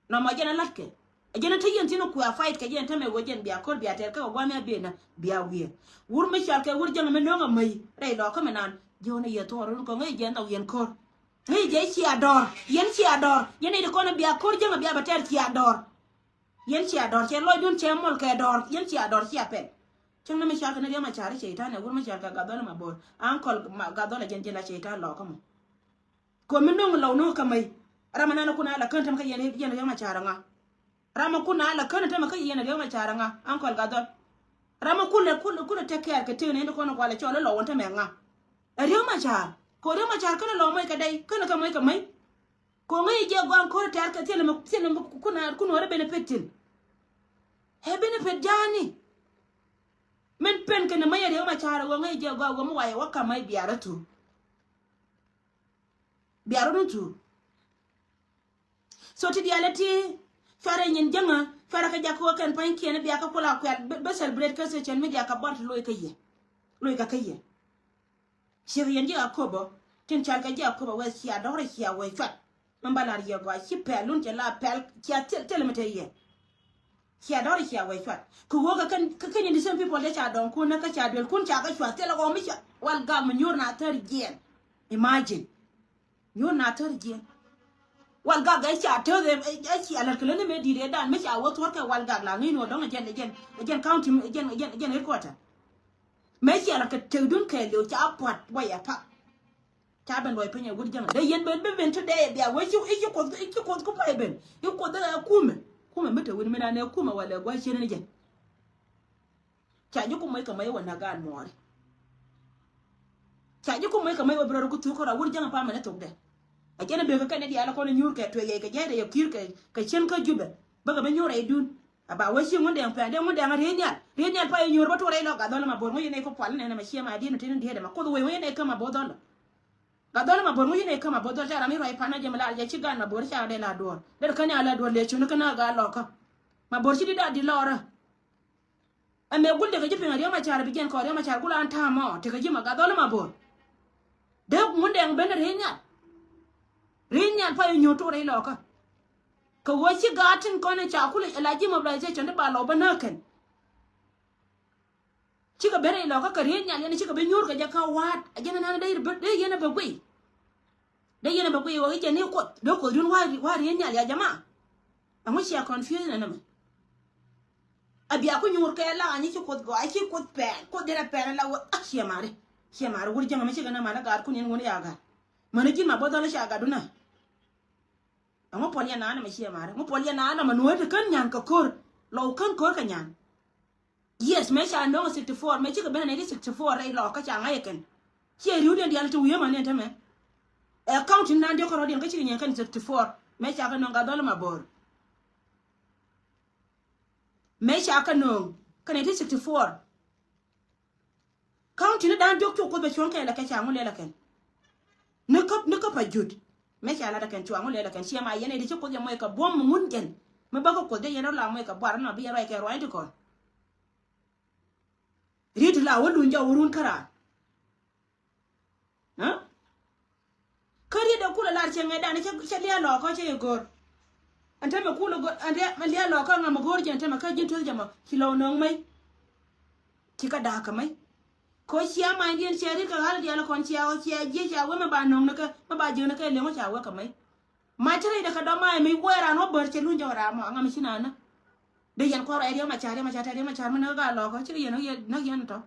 Nɔmɔ jɛn a latkɛ. Ɛ jɛn a te yɛn thi̱n kuɛ a fight kɛ jɛn tämɛ ɣöö jɛn bia ko̱r bia tɛɛr kä kɛ gua̱a̱th mi a ben a bia wiee. Wur mi cɔal kɛ wur jäŋ mi no̱o̱ŋ a mäc rɛy lɔɔkä mi naan. Ji̱ ɣän a yɛ thuɔɔr run kɔŋ ŋäc jɛ nhɔk yɛn ko̱r. Ŋäc jɛ cia dɔɔr. Yɛn cia dɔɔr. Yɛn nɛy ti kɔn a bia ko̱r jäŋ a bia bɛ tɛɛr cia dɔɔr. Yɛn cia dɔr, cɛ lɔcdun cɛ mɔl kɛ dɔr, yɛn cia dɔr cia pɛl. Cäŋ ni mi cɔal kɛ ni Riek Machar i̱ cɛy-tan ɛ wur mi cɔal kɛ Gat Dhɔl Mabor. Ankɔl Gat Dhɔl ɛ jɛn ji̱n la cɛy-tan lɔkä mɔ. Kɔ mi no̱ŋ lɔw no̱ŋ kä mäc. Ram mi nan kun a la kän tämɛ kä yɛn, yɛn Riek Machar ɛ ŋa. Ram mi kun a la kän tämɛ kä yɛn Riek Machar ɛ ŋa. Ankɔl Gat Dhɔl. Ram mi kulɛ, kulɛ, kulɛ take care kɛ tëk ni ti kɔn kualɛ cɔl i̱ lɔw wun tämɛ ɛ ŋa. Ɛ Riek Machar. Kɔ Riek Machar kän lɔw mäc kɛ dɛy, kän kɛ mäc kɛ mäc. Kɔ ŋäc jɛ gɔaa ko̱r tɛ̈r kɛ thilɛ mi, thilɛ mi kun a, kun wärä benefit thi̱n. Ɛ benefit ja̱a̱ni. Min pen kɛnɛ mäc a Riek Machar ɛ ɣöö ŋäc jɛ gɔaa ɣöö mi wayɛ wä ka̱m mäc biarä thuk. Biarä dun thuk. So ti diaal ɛ ti cuarɛ nyin jäŋä, cuarɛ kɛ jakä ɣöö kɛn pa̱nykiɛn bia kä kula kuɛl bä, bä celebrate kä social media kɛ bɔr ti loc kä yɛ. Loc kɛ kä yɛ. Ciek yɛn ji̱ Akobo, tin cɔal kɛ ji̱ Akobo wee cia dɔ̱r cia wee cuat. Min ba lar yɛ gɔaa ci pɛl lun cɛ la pɛl cia thil, thil mi te yɛ. Cia dɔ̱r cia wee cuat. Kɛ wee kɛ kɛn, kɛ kɛn in the same people dee ca dɔ̱ŋ kun nä kä ca duel kun ca kä cuat thil ɣɔw mi ca. Wal gak mi nyuur na thär jiɛn. Imagine. Nyuur na thär jiɛn. Wal gak ɛ ca thär ɛ, ɛ, ɛ cia lät kɛ lät ni mëë di̱i̱t ɛ dan mi ca wä thuɔ̱r kɛ wal gak la ŋi̱i̱n wä dɔ̱ŋ ɛ jɛn, ɛ jɛn, ɛ jɛn county, ɛ jɛn, ɛ jɛn, ɛ jɛn headquarter. Mëë cia lät kɛ tëkdun kɛɛliw ca pua̱t wä yɛ pak. Ca ben luɔc piny ɛ wut jäŋ. Dee yɛn ben bi ben today bia wee ci, i̱ ci kuoth, i̱ ci kuoth ku pay ben. I̱ kuoth ɛ kumɛ. Kumɛ mi te wut mi nan ɛ kumɛ walɛ gua̱c cien ni jɛn. Ca ji̱ ku moc kɛ moc wä na gaan muɔɔri. Ca ji̱ ku moc kɛ moc wä bi rɔ ku thuk kɔn a wur jäŋ pamɛ ni thokdɛ. A jɛn a bekɛ kɛn ni diaal kɔn nyuur kɛ tuɛc yɛc kɛ jɛɛdɛ yɛ ki̱i̱r kɛ, kɛ cien kä Jubɛ. Bäkɛ bi nyuur rɛy dun. A ba wä ci ŋun dɛŋ pɛn dee ŋun dɛŋ a riey nhial. Riey nhial pa yɛ nyuur bä tuɔr rɛy lɔ Gat Dhɔl Mabor ŋuc yɛn nɛy kä pual nɛn ɛmɛ ciɛ ma di̱n tin di̱eet ɛmɛ kuoth wec ŋuc yɛn nɛy kä Mabor Dhɔl. Gat Dhɔl Mabor ŋuc yɛn nɛy kä Mabor Dhɔl ca ram i̱ ruac pan a jɛ mi la jɛ ci gaan Mabor ca dee la duɔ̱ɔ̱r. Dee kä ni a la duɔ̱ɔ̱r lɛ cuni kä na gat lɔkä. Mabor ci di̱t a di̱t lɔrä. Ɛmɛ gul tekɛ ji̱ piŋ a Riek Machar bi jiɛn kɔn Riek Machar gul an ta̱a̱ mɔ tekɛ ji̱ ma gath dhɔl ma bo̱o̱r. Dee ŋun dɛŋ ben ri̱i̱n nhial. Ri̱i̱n nhial pa yɛ nyuur tuur rɛy lɔkä. Kɛ ɣöö ci gaat tin kɔn in ca kulɛ la ji̱ mobilization ti ba lɔ bä näk kɛn. Cikɛ ben rɛy lɔkä kɛ ri̱i̱n nhial yɛn cikɛ ben nyuur kɛ jɛ kä wa̱a̱t a jɛn ɛnan dee yɛn a bɛ guiy. Dee yɛn a bɛ guiy wä i̱ jɛ ni kuoth dee kuoth dun wa̱a̱ ri̱i̱n nhial ya jama. Ɛŋu cia confuse nɛ nɛmɛ. A bia ku nyuur kɛ la anyi ci kuoth gɔaa ci kuoth pɛɛn kuoth derɛ pɛɛn la wä a ciɛ mari. Ciɛ mari wur jäŋ mi cikɛ na mari gaat kun yɛn wun ya gat. Mäni ji̱n ma bä dhɔl ca gat dunä. Ɛŋu puɔl yɛn na nɛmɛ ciɛ mari ŋu puɔl yɛn na nɛmɛ nuɔ̱ɔ̱t kän nyan kɛ ko̱r. Lɔw kän ko̱r kɛ nyan. Yes mëë ca nöŋ sixty four mëë cikɛ ben a nɛy ti sixty four rɛy lɔɔkä ca ŋa̱c ɛ kɛn. Ciɛ ri̱wdiɛn diaal ti wi̱i̱ mäni ɛn tämɛ. Ɛ county nan diɔ̱k kärɔ̱diɛn kä cikɛ nyiɛn kɛn sixty four mëë ca kɛ nöŋ ka dhɔl ma bo̱o̱r. Mëë ca kɛ nööŋ kä nineteen sixty four. County ni da̱a̱n diɔ̱k cu kuoth bɛ cuɔ̱ŋ kɛɛl ɛ kɛ ca ŋu lɛl ɛ kɛn. Ni kä ni kä pa jut. Mëë ca lat ɛ kɛn cua ŋu lɛl ɛ kɛn ciɛ ma yɛn ɛ di ci kuoth yɛ muɔc kɛ buɔ̱m mi ŋun jɛn. Mi bä kä kuoth dee yɛn rɔ la muɔc kɛ buar nɔ bi yɛn ruac kɛ ruac ti kɔn. Riet ti la wä luny jɔw wä run käraan. Kä riet dee kulɛ lar cieŋ ɛ dan cɛ lia̱a̱ lɔɔkä cɛ yɛ go̱o̱r. Ɛn tämɛ kulɛ go̱o̱r ɛn riet mɛ lia̱a̱ lɔɔkä ŋa mɛ go̱o̱r jɛn tämɛ kä ji̱n tueth jɛ mɔ ci lɔw nöŋ mɛy. Ci kä da̱a̱k kä mɛy. Kä cia ma̱a̱nydiɛn cia riet kɛ ɣa̱l diaal kɔn cia cia jiɛ cia wee mɛ ba nöŋ ni kä mɛ ba jiäk ni kä liɛŋ wä ca wee kä mɛy. Mac ti rɛydɛ kɛ dɔ̱ma ɛmɛ i̱ wee raan wä bär cɛ luny jɔk ram mɔ aŋa mi ci naan nä. Dee yɛn kua̱r rɔy riɛk ma ca̱r riɛk ma ca̱r tɛt riɛk ma ca̱r mi näk gal lɔkä cikɛ yɛn näk yɛn tɔ.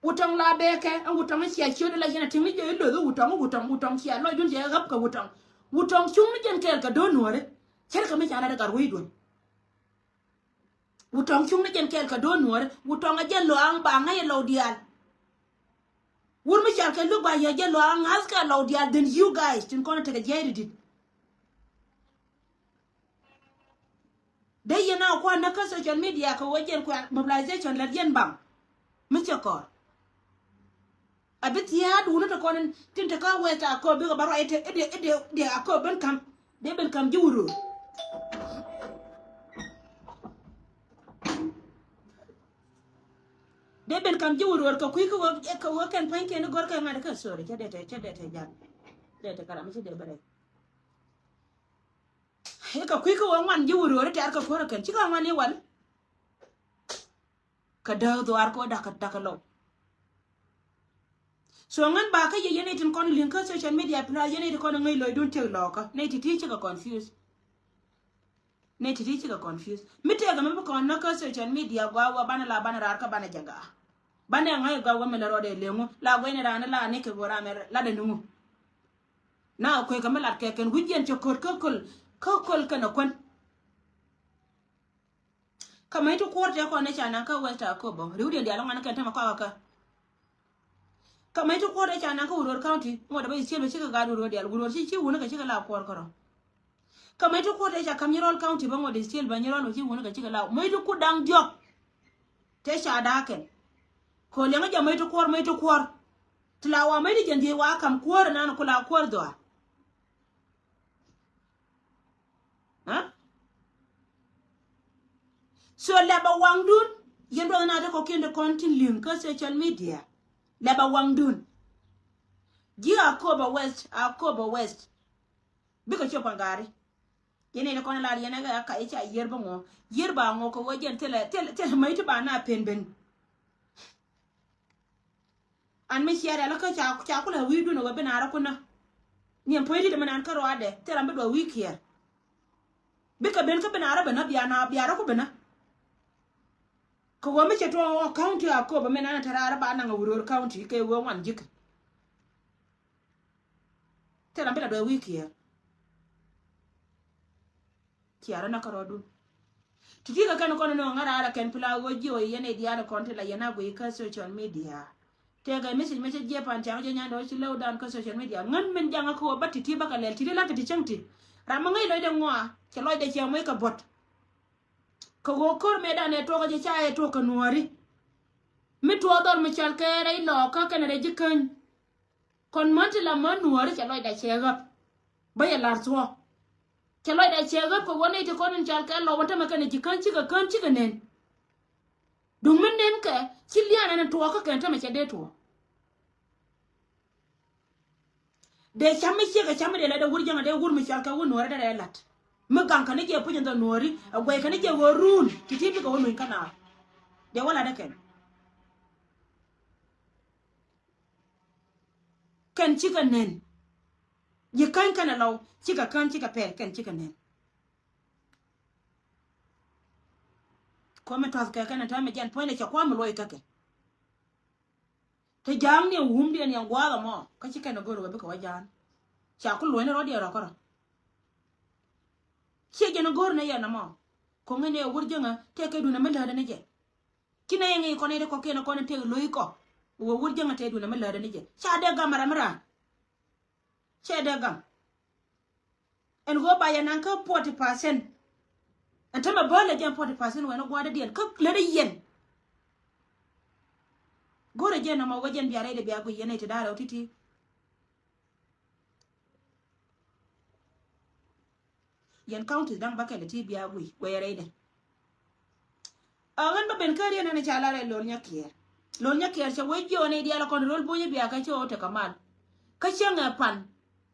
Wutɔŋ la bɛɛkɛ ɛn wutɔŋ cia ciöt la yɛn a tiŋ ni jɛ iloth wutɔŋ wutɔŋ wutɔŋ cia lɔcdun cɛ ɣäp kɛ wutɔŋ. Wutɔŋ cuŋ ni jɛn kɛɛl kɛ do̱n nuɔ̱ɔ̱ri. Cɛ ri kɛ mi ca lat ɛ gat wecdun. Wutɔŋ cuŋ ni jɛn kɛɛl kɛ do̱r nuɔ̱ɔ̱ri. Wutɔŋ a jɛn lɔ aŋ ba ŋäc ɛ lɔw diaal. Wur mi cal kɛ luk ba yɛ jɛn lɔ aŋ ŋa̱th kɛ lɔw diaal then you guys tin kɔn tekɛ jiɛc ri dit. Dee yɛn a kuan näk kä social media kɛ wä jɛn kuan mobilization lät yɛn baŋ. Mi cɛ kɔr. A bi thia̱a̱t wuni ti kɔn tin te kä wɛth a köp bikɛ ba ruac ite ide ide ide a köp ben kam. Dee ben kam ji̱ wurur. Dee ben kam ji̱ wurur kɛ kui̱ kä wä kɛ wä kɛn pa̱ny kɛn i̱ gɔr kɛ ŋa̱t kä sorry cä dee te cä dee te jal. Dee te karam cä dee bɛ rɛy. I̱ kɛ kui̱ kä wä ŋuan ji̱ wurur i̱ tɛ̈r kɛ kuäär kɛn ci kɛ ŋuan i̱ wal. Kɛ dääk dhuaar kɛ wä dakä dakä lɔw. So ŋän ba kä yɛ yɛn itin kɔn liŋ kä social media pla yɛn itin kɔn ŋäc lɔcdun tiek lɔkä nɛy ti̱ti̱ cikɛ confuse. Nɛy ti̱ti̱ cikɛ confuse mi tëëkɛ mi bi kɔn näk kä social media gua wä banɛ la banɛ raar kä banɛ jɛ gaa. Banɛ ŋa̱c gua wä mi lɛ rɔɔdɛ leŋu la guɛcni raan la ni kɛ gua ram ɛ latdɛ niŋu. Na kuekä mi lat kɛ kɛn wi̱c yɛn cɛ ko̱t kä köl kä köl kɛn ɛ kuän. Kä mäc ti kuɔr tɛ kɔn ni ca naŋ kä West Akobo riwdiɛn diaal ŋuan kɛn tämɛ kɔakä kä. Kä mäc ti kuɔr tɛ ca naŋ kä Uror County ŋuɔt bä East Shillbe cikɛ gaat Uror diaal Uror ci ci wuni kɛ cikɛ la kuɔr kärɔ. Kä mäc ti kuɔr tɛ ca kam Nyirol County bä ŋuɔt East Shillbe Nyirol bä ci wuni kɛ cikɛ la mäc ti ku daŋ diɔk. Tɛ ca da̱a̱ kɛn. Kɛ liɛŋä jɛ mäc ti kuɔr mäc ti kuɔr. Ti la wa mäc ti jɛn dhiec wa kam kuɔr inan ku la kuɔr dhɔaar. Aa? So lɛpɛ waŋdun yɛn duɔth na ti kɔkiɛn ti kɔn tin li̱ŋ kä social media. Lɛpɛ waŋdun. Ji̱ Akobo West, Akobo West. Bikɛ ciö paŋ gaari. Yɛn ni kɔn lar yɛn ɛ ka i̱ ca yiër bä ŋɔ. Yiër ba ŋɔ kɛ wä jɛn thilɛ thilɛ thilɛ mäc ti ba na pen ben. An mi ciɛ rɛl kä ca ca kulɛ wi̱i̱dun ɛ wä bi naar ɛ kunä. Niɛm puɔ̱ny rit mi naan kä ruaadɛ thil ram bi duɔth wi̱i̱ kiɛɛr. Bikɛ ben kä bi naar ɛ ben ɛ bia naar bia rɔ ku ben ɛ. Kɛ wä mi cɛ tuɔɔk ɣɔɔ county Akobo mi naan ɛ te raar ɛ ba naŋ ɛ Uror County kɛ wä ŋuan ji̱k. Thil ram bi la duɔth wi̱i̱ kiɛɛr. Ciarä na kärɔɔdun. Ti̱ti̱ kɛ kɛn kɔn ni ŋa̱ raar ɛ kɛn pila ɣöö jiɛ ɣöö yɛn ɛ diaal kɔn ti la yɛn a guiy kä social media. Tëëkɛ message mɛ cä jiɛ pan caŋ jɛ nyandɛ ɣöö ci lɛw dan kä social media ŋän min jaŋä kä ɣöö bä ti̱ti̱ bä kɛ lɛl ti̱ti̱ la kɛ ti cäŋ ti. Ram mi ŋäc lɔcdɛ ŋɔa cɛ lɔcdɛ ciɛ moc kɛ buɔ̱t. Kɛ ɣöö ko̱r mëëdan ɛ tuɔkä jɛ ca ɛ tuɔk kɛ nuɔ̱ɔ̱ri. Mi tuɔɔk dhɔr mi cɔal kɛ rɛy lɔɔkä kɛnɛ rɛy ji̱ käny. Kɔn män ti la män nuɔ̱ɔ̱ri cɛ lɔcda cɛ ɣäp. Bä yɛ la̱r thuɔ̱k. Cɛ lɔcda cɛ ɣäp kɛ wä nɛy ti kɔn in cal kɛ lɔw wä tämɛ kɛnɛ ji̱ kän cikɛ kän cikɛ nen. Duŋ mi nen kɛ ci lian ɛn tuɔɔk kä kɛn tämɛ cɛ dee tuɔɔk. Dee cam mi ciek ɛ cam mi dee la dee wur jäŋä dee wur mi cɔal kɛ wur nuɔrɛ dee rɛ lat. Mi gaŋ kɛ ni jɛ puc in dhɔ nuɔri ɛ guɛy kɛ ni jɛ wä run ti ti bikɛ wä nuny kä naar. Dee wä lat ɛ kɛn. Kɛn cikɛ nen. Yi käny kɛn ɛ lɔw cikɛ käny cikɛ pɛl kɛn cikɛ nen. Komi tɔth kɛ kɛn ɛ tɛmɛ jɛn puɔ̱nydɛ cɛ kuam mi luɔc käkɛ. Te ja̱a̱ŋ ni wumdiɛn yɛn gua̱a̱th ɛmɔ kä ci kɛn ɛ go̱r wee bikɛ wä ja̱a̱n. Ca ku luɔ̱nyni rɔ̱diɛn rɔ̱ kärɔ̱. Ciɛ jɛn ɛ go̱r ni yɛn ɛmɔ. Koŋi ni ɛ wur jäŋä tëë kɛ duundɛ mi lätdɛ ni jɛ. Ci nɛ yɛn ŋi̱i̱c kɔn i̱ ti kɔ̱kiɛn ɛ kɔn in tëë lo̱c kɔ. Wee wur jäŋä tëë duundɛ mi lätdɛ ni jɛ ca dee gam ɛ ram mi raan. Cɛ dee gam. Ɛn ɣöö ba yɛ naŋ kä forty percent. Ɛn tämɛ bä lɛ jɛn forty percent wɛn ɛ gua̱a̱dädiɛn kä lät ɛ yɛn. Go̱rɛ jɛn nɔmɔ wä jɛn bia rɛydɛ bia guic yɛn ɛ ti da̱rɛ wä ti̱ti̱. Yɛn counties da̱ŋ bäkɛl ɛ ti bia guic wä yɛ rɛydɛ. Ɛ ɣän bä ben kä riɛn ɛn ca lar ɛ Lol Nyakiɛɛr. Lol Nyakiɛɛr cɛ wec jiɔɔn i̱ diaal ɛ kɔn rol buny i̱ bia kɛ cɛ ɣöö tekɛ mal. Kä cäŋ ɛ pan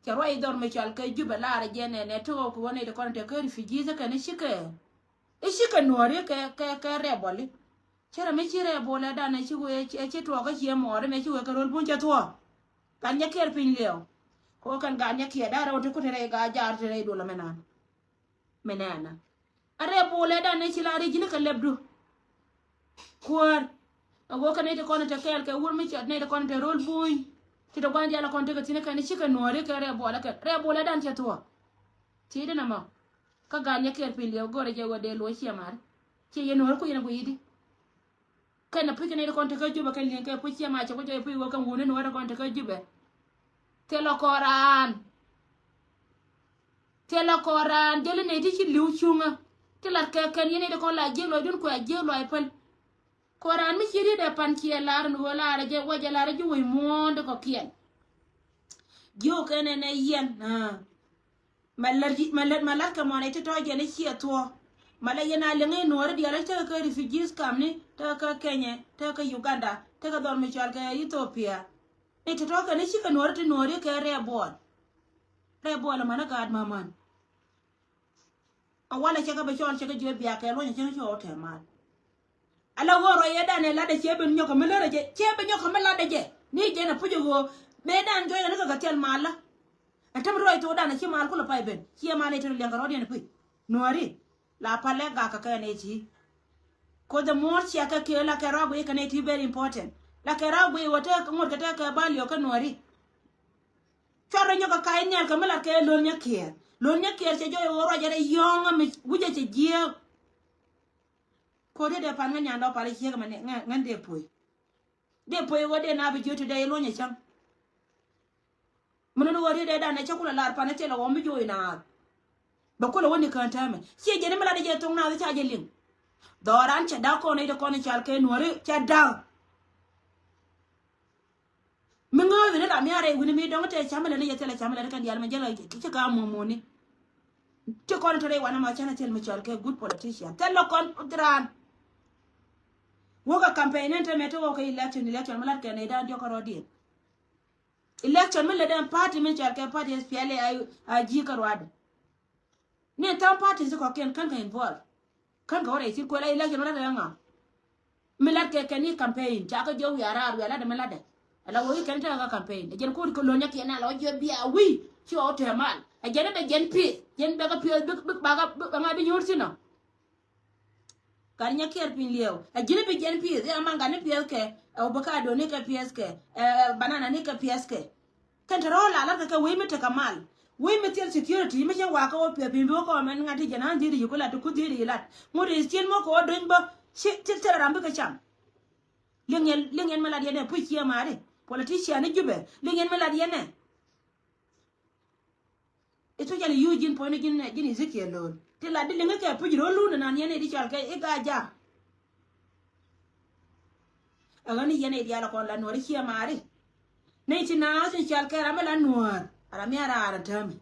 cɛ ruac dhɔr mi cɔal kɛ Jubɛ lar ɛ jɛn ɛn ɛ tekɛ ɣöö kɛ ɣöö nɛy ti kɔn tekɛ refugees kɛn i̱ cikɛ i̱ cikɛ nuɔ̱ɔ̱ri kɛ kɛ kɛ rɛbɔli. Cɛ rɛ mi ci rɛbɔl ɛ dan ɛ ci wee ɛ ci tuɔɔk kä ciɛ mɔɔri mɛ ci wee kɛ rol buny cɛ thuɔɔk. Gat Nyakiɛɛr piny liɛw. Kɛ ɣöö kɛn Gat Nyakiɛɛr da̱rɛ ɣöö ti ku te rɛy gaa jaar te rɛy duɔl ɛ mɛ naan. Mɛ nɛɛnä a rɛɛ bolɛ dan nɛ ci la ri ji̱n kɛ lɛpdu. Kuäär a ɣöö kɛ nɛy ti kɔn te kɛɛl kɛ wur mi cɔt nɛy ti kɔn te rol buny. Ti te gua̱n diaal kɔn tekɛ thi̱n kɛn cikɛ nuɔ̱ɔ̱ri kɛ rɛɛ bolɛ kɛn rɛɛ bolɛ dan cɛ thuɔ̱ɔ̱k. Ti di nɛ mɔ kä Gat Nyakiɛɛr piny liɛw go̱rɛ jɛ ɣöö dee luɔ̱c ciɛ mari. Ci yɛ nuɔ̱ɔ̱ri ku yɛn gui̱i̱di. Kɛn a puc kɛn a yet kɔn tekä Jubɛ kɛn li̱eŋ kɛ puc ciɛ ma cɛ ku jɔy puc wä kɛn wuni ni wä te kɔn tekä Jubɛ. Thilɛ kɔn raan. Thilɛ kɔn raan jeli nɛy ti ci li̱w cuŋä. Ti lat kɛ kɛn yɛn nɛy ti kɔn la jiek luɔcdun kuɛ a jiek luɔc päl. Kɔn raan mi ci riet ɛ pan ciɛ lar ni ɣöö lar jɛ wä jɛ lar ji̱ wec muɔ̱ɔ̱n ti kɔ̱kiɛn. Jiök kɛn ɛn ɛ yɛn. Mɛ lät mɛ lät mɛ lät kɛ mɔnɛ ti tɔ̱ jɛn i̱ ciɛ thuɔ̱. Mɛ lɛ yɛn a liŋ i̱ nuɔ̱ɔ̱ri diaal i̱ tekɛ kɛ refugees camp ni tekɛ kɛ Kenya tekɛ kɛ Uganda tekɛ dhɔr mi cɔal kɛ Ethiopia. Ni ti tɔ̱ kɛn i̱ cikɛ nuɔ̱ɔ̱ri ti nuɔ̱ɔ̱ri kɛ rɛɛ buɔl. Rɛɛ buɔl ɛmɛn i̱ gaat mämän. A walɛ cɛ kɛ bɛ cɔɔl cɛ kɛ jiö biak kɛ luɔ̱nyɛ cɛ kɛ cɔɔl tɛɛ mal. Ala ɣöö rɔyɛ danɛ latdɛ ciɛ ben nyɔkɛ mi lärɛ jɛ ciɛ ben nyɔkɛ mi latdɛ jɛ. Ni jɛn a puc ɣöö mëë dan jɔyɛ ni kɛ kɛ thil mal la. Ɛ täm rɔy thok dan a ci mal kulɛ pay ben ciɛ mal ɛ tɛn liɛŋ kɛ rɔɔdiɛn puc. Nuɔ̱ɔ̱ri la palɛ gak kɛ kɛ nɛ ci. Ko the more ciɛ kɛ kiɛ la kɛ rɔak wi̱i̱ kɛ nɛ ti very important. La kɛ rɔak wi̱i̱ wä te ŋot kɛ te kɛ bal yɔ kɛ nuɔ̱ɔ̱ri. Cuarɛ nyɔk kɛ ka̱c nhial kɛ mi lat kɛ Lol Nyakiɛɛr. Lol Nyakiɛɛr cɛ jɔy ɣöö ruacɛ rɛ yɔ̱ɔ̱ŋä mi wi̱cɛ cɛ jiääk. Ko̱ri dee pan ŋä nyandɔ pal ciek mɛ ŋän dee puɔy. Dee puɔy ɣöö dee na bi jiöt ti dee iluɔ̱nyɛ cäŋ. Mɛ nuni ɣöö ri dee danɛ cä kulɛ lar pan thilɛ ɣɔm mi jo̱o̱c naath. Bɛ kulɛ wä ni kään täämɛ ciɛ jɛn mi lat dee jɛ thoŋ naath ca jɛ liŋ. Dhɔran cɛ da̱k kɔn i̱ dee kɔn i̱ cal kɛ nuɔ̱ri cɛ da̱k. Mi ŋääth ni ram mi a rɛy wi̱ni mi dɔ̱ŋ tɛ camɛ lɛ ni yɛ thilɛ camɛ lɛ ni kɛn diaal mɛ jɛl kɛ ci ka muɔ̱muɔ̱ni. Ti kɔn te rɛy wanɛ ma canɛ thil mi cɔl kɛ good politician thilɛ kɔn raan. Wä kɛ campaign ni te mɛ te wä kɛ election election mi lat kɛ nɛy dan diɔk kɛ rɔɔdiɛn. Election mi lɛ den party mi cɔl kɛ party S P L A I A G kɛ ruadɛ. Ni tha̱a̱ŋ parties kɔ̱kiɛn kän kɛ involve. Kän kɛ wä rɛy thil kuɛ la election wä la kɛ ŋa. Mi lat kɛ kɛn i̱ campaign ca kä jiök wiaa raar wiaa lat dɛ mi lat dɛ. Ala wä i̱ kɛn tekɛ kä campaign ɛ jɛn kuut kɛ lo̱ny akiɛn ala wä jiök bia wi̱i̱ ci ɣɔw tɛɛ mal ɛ jɛn i̱ bɛ jɛn pi̱eth jɛn bɛ kä pi̱eth bi bi ba kä bi ŋa bi nyuur thin ɔ. Gat Nyakiɛɛr piny liɛw ɛ ji̱n i̱ bi jɛn pi̱eth i̱ amaŋ gat ni piɛth kɛ ɛ ovacado ni kɛ piɛth kɛ ɛ banana ni kɛ piɛth kɛ. Kɛn te rɔ̱ la lat kɛ kɛ wec mi tekɛ mal. Wec mi thil security mi cɛ wakä wä piɛth piny bi wä kɔmɛn ŋa̱t ti jɛn an dhi̱i̱ri yi ku lat ti ku dhi̱i̱ri yi lat ŋut is cien mɔ kɛ wä dony bä. Ci thil thil ram bikɛ cam. Liŋ yɛn liŋ yɛn mi lat yɛn ɛ puc ciɛ maari. Politician ni Jubɛ liŋ yɛn mi lat yɛn ɛ. Especially you ji̱n puɔ̱nyni ji̱n ji̱n Ezekiel lo̱o̱l ti lat di liŋi kɛ puc ro̱l lun nan yɛn i̱ di cɔal kɛ i̱ Gaja. Ɛ ɣän i̱ yɛn i̱ diaal ɛ kɔn la nuɔ̱ɔ̱ri ciɛ maari. Nɛy ti naath in cɔal kɛ ram mi la nuɔ̱ɔ̱r ram mi a raar ɛ täämi.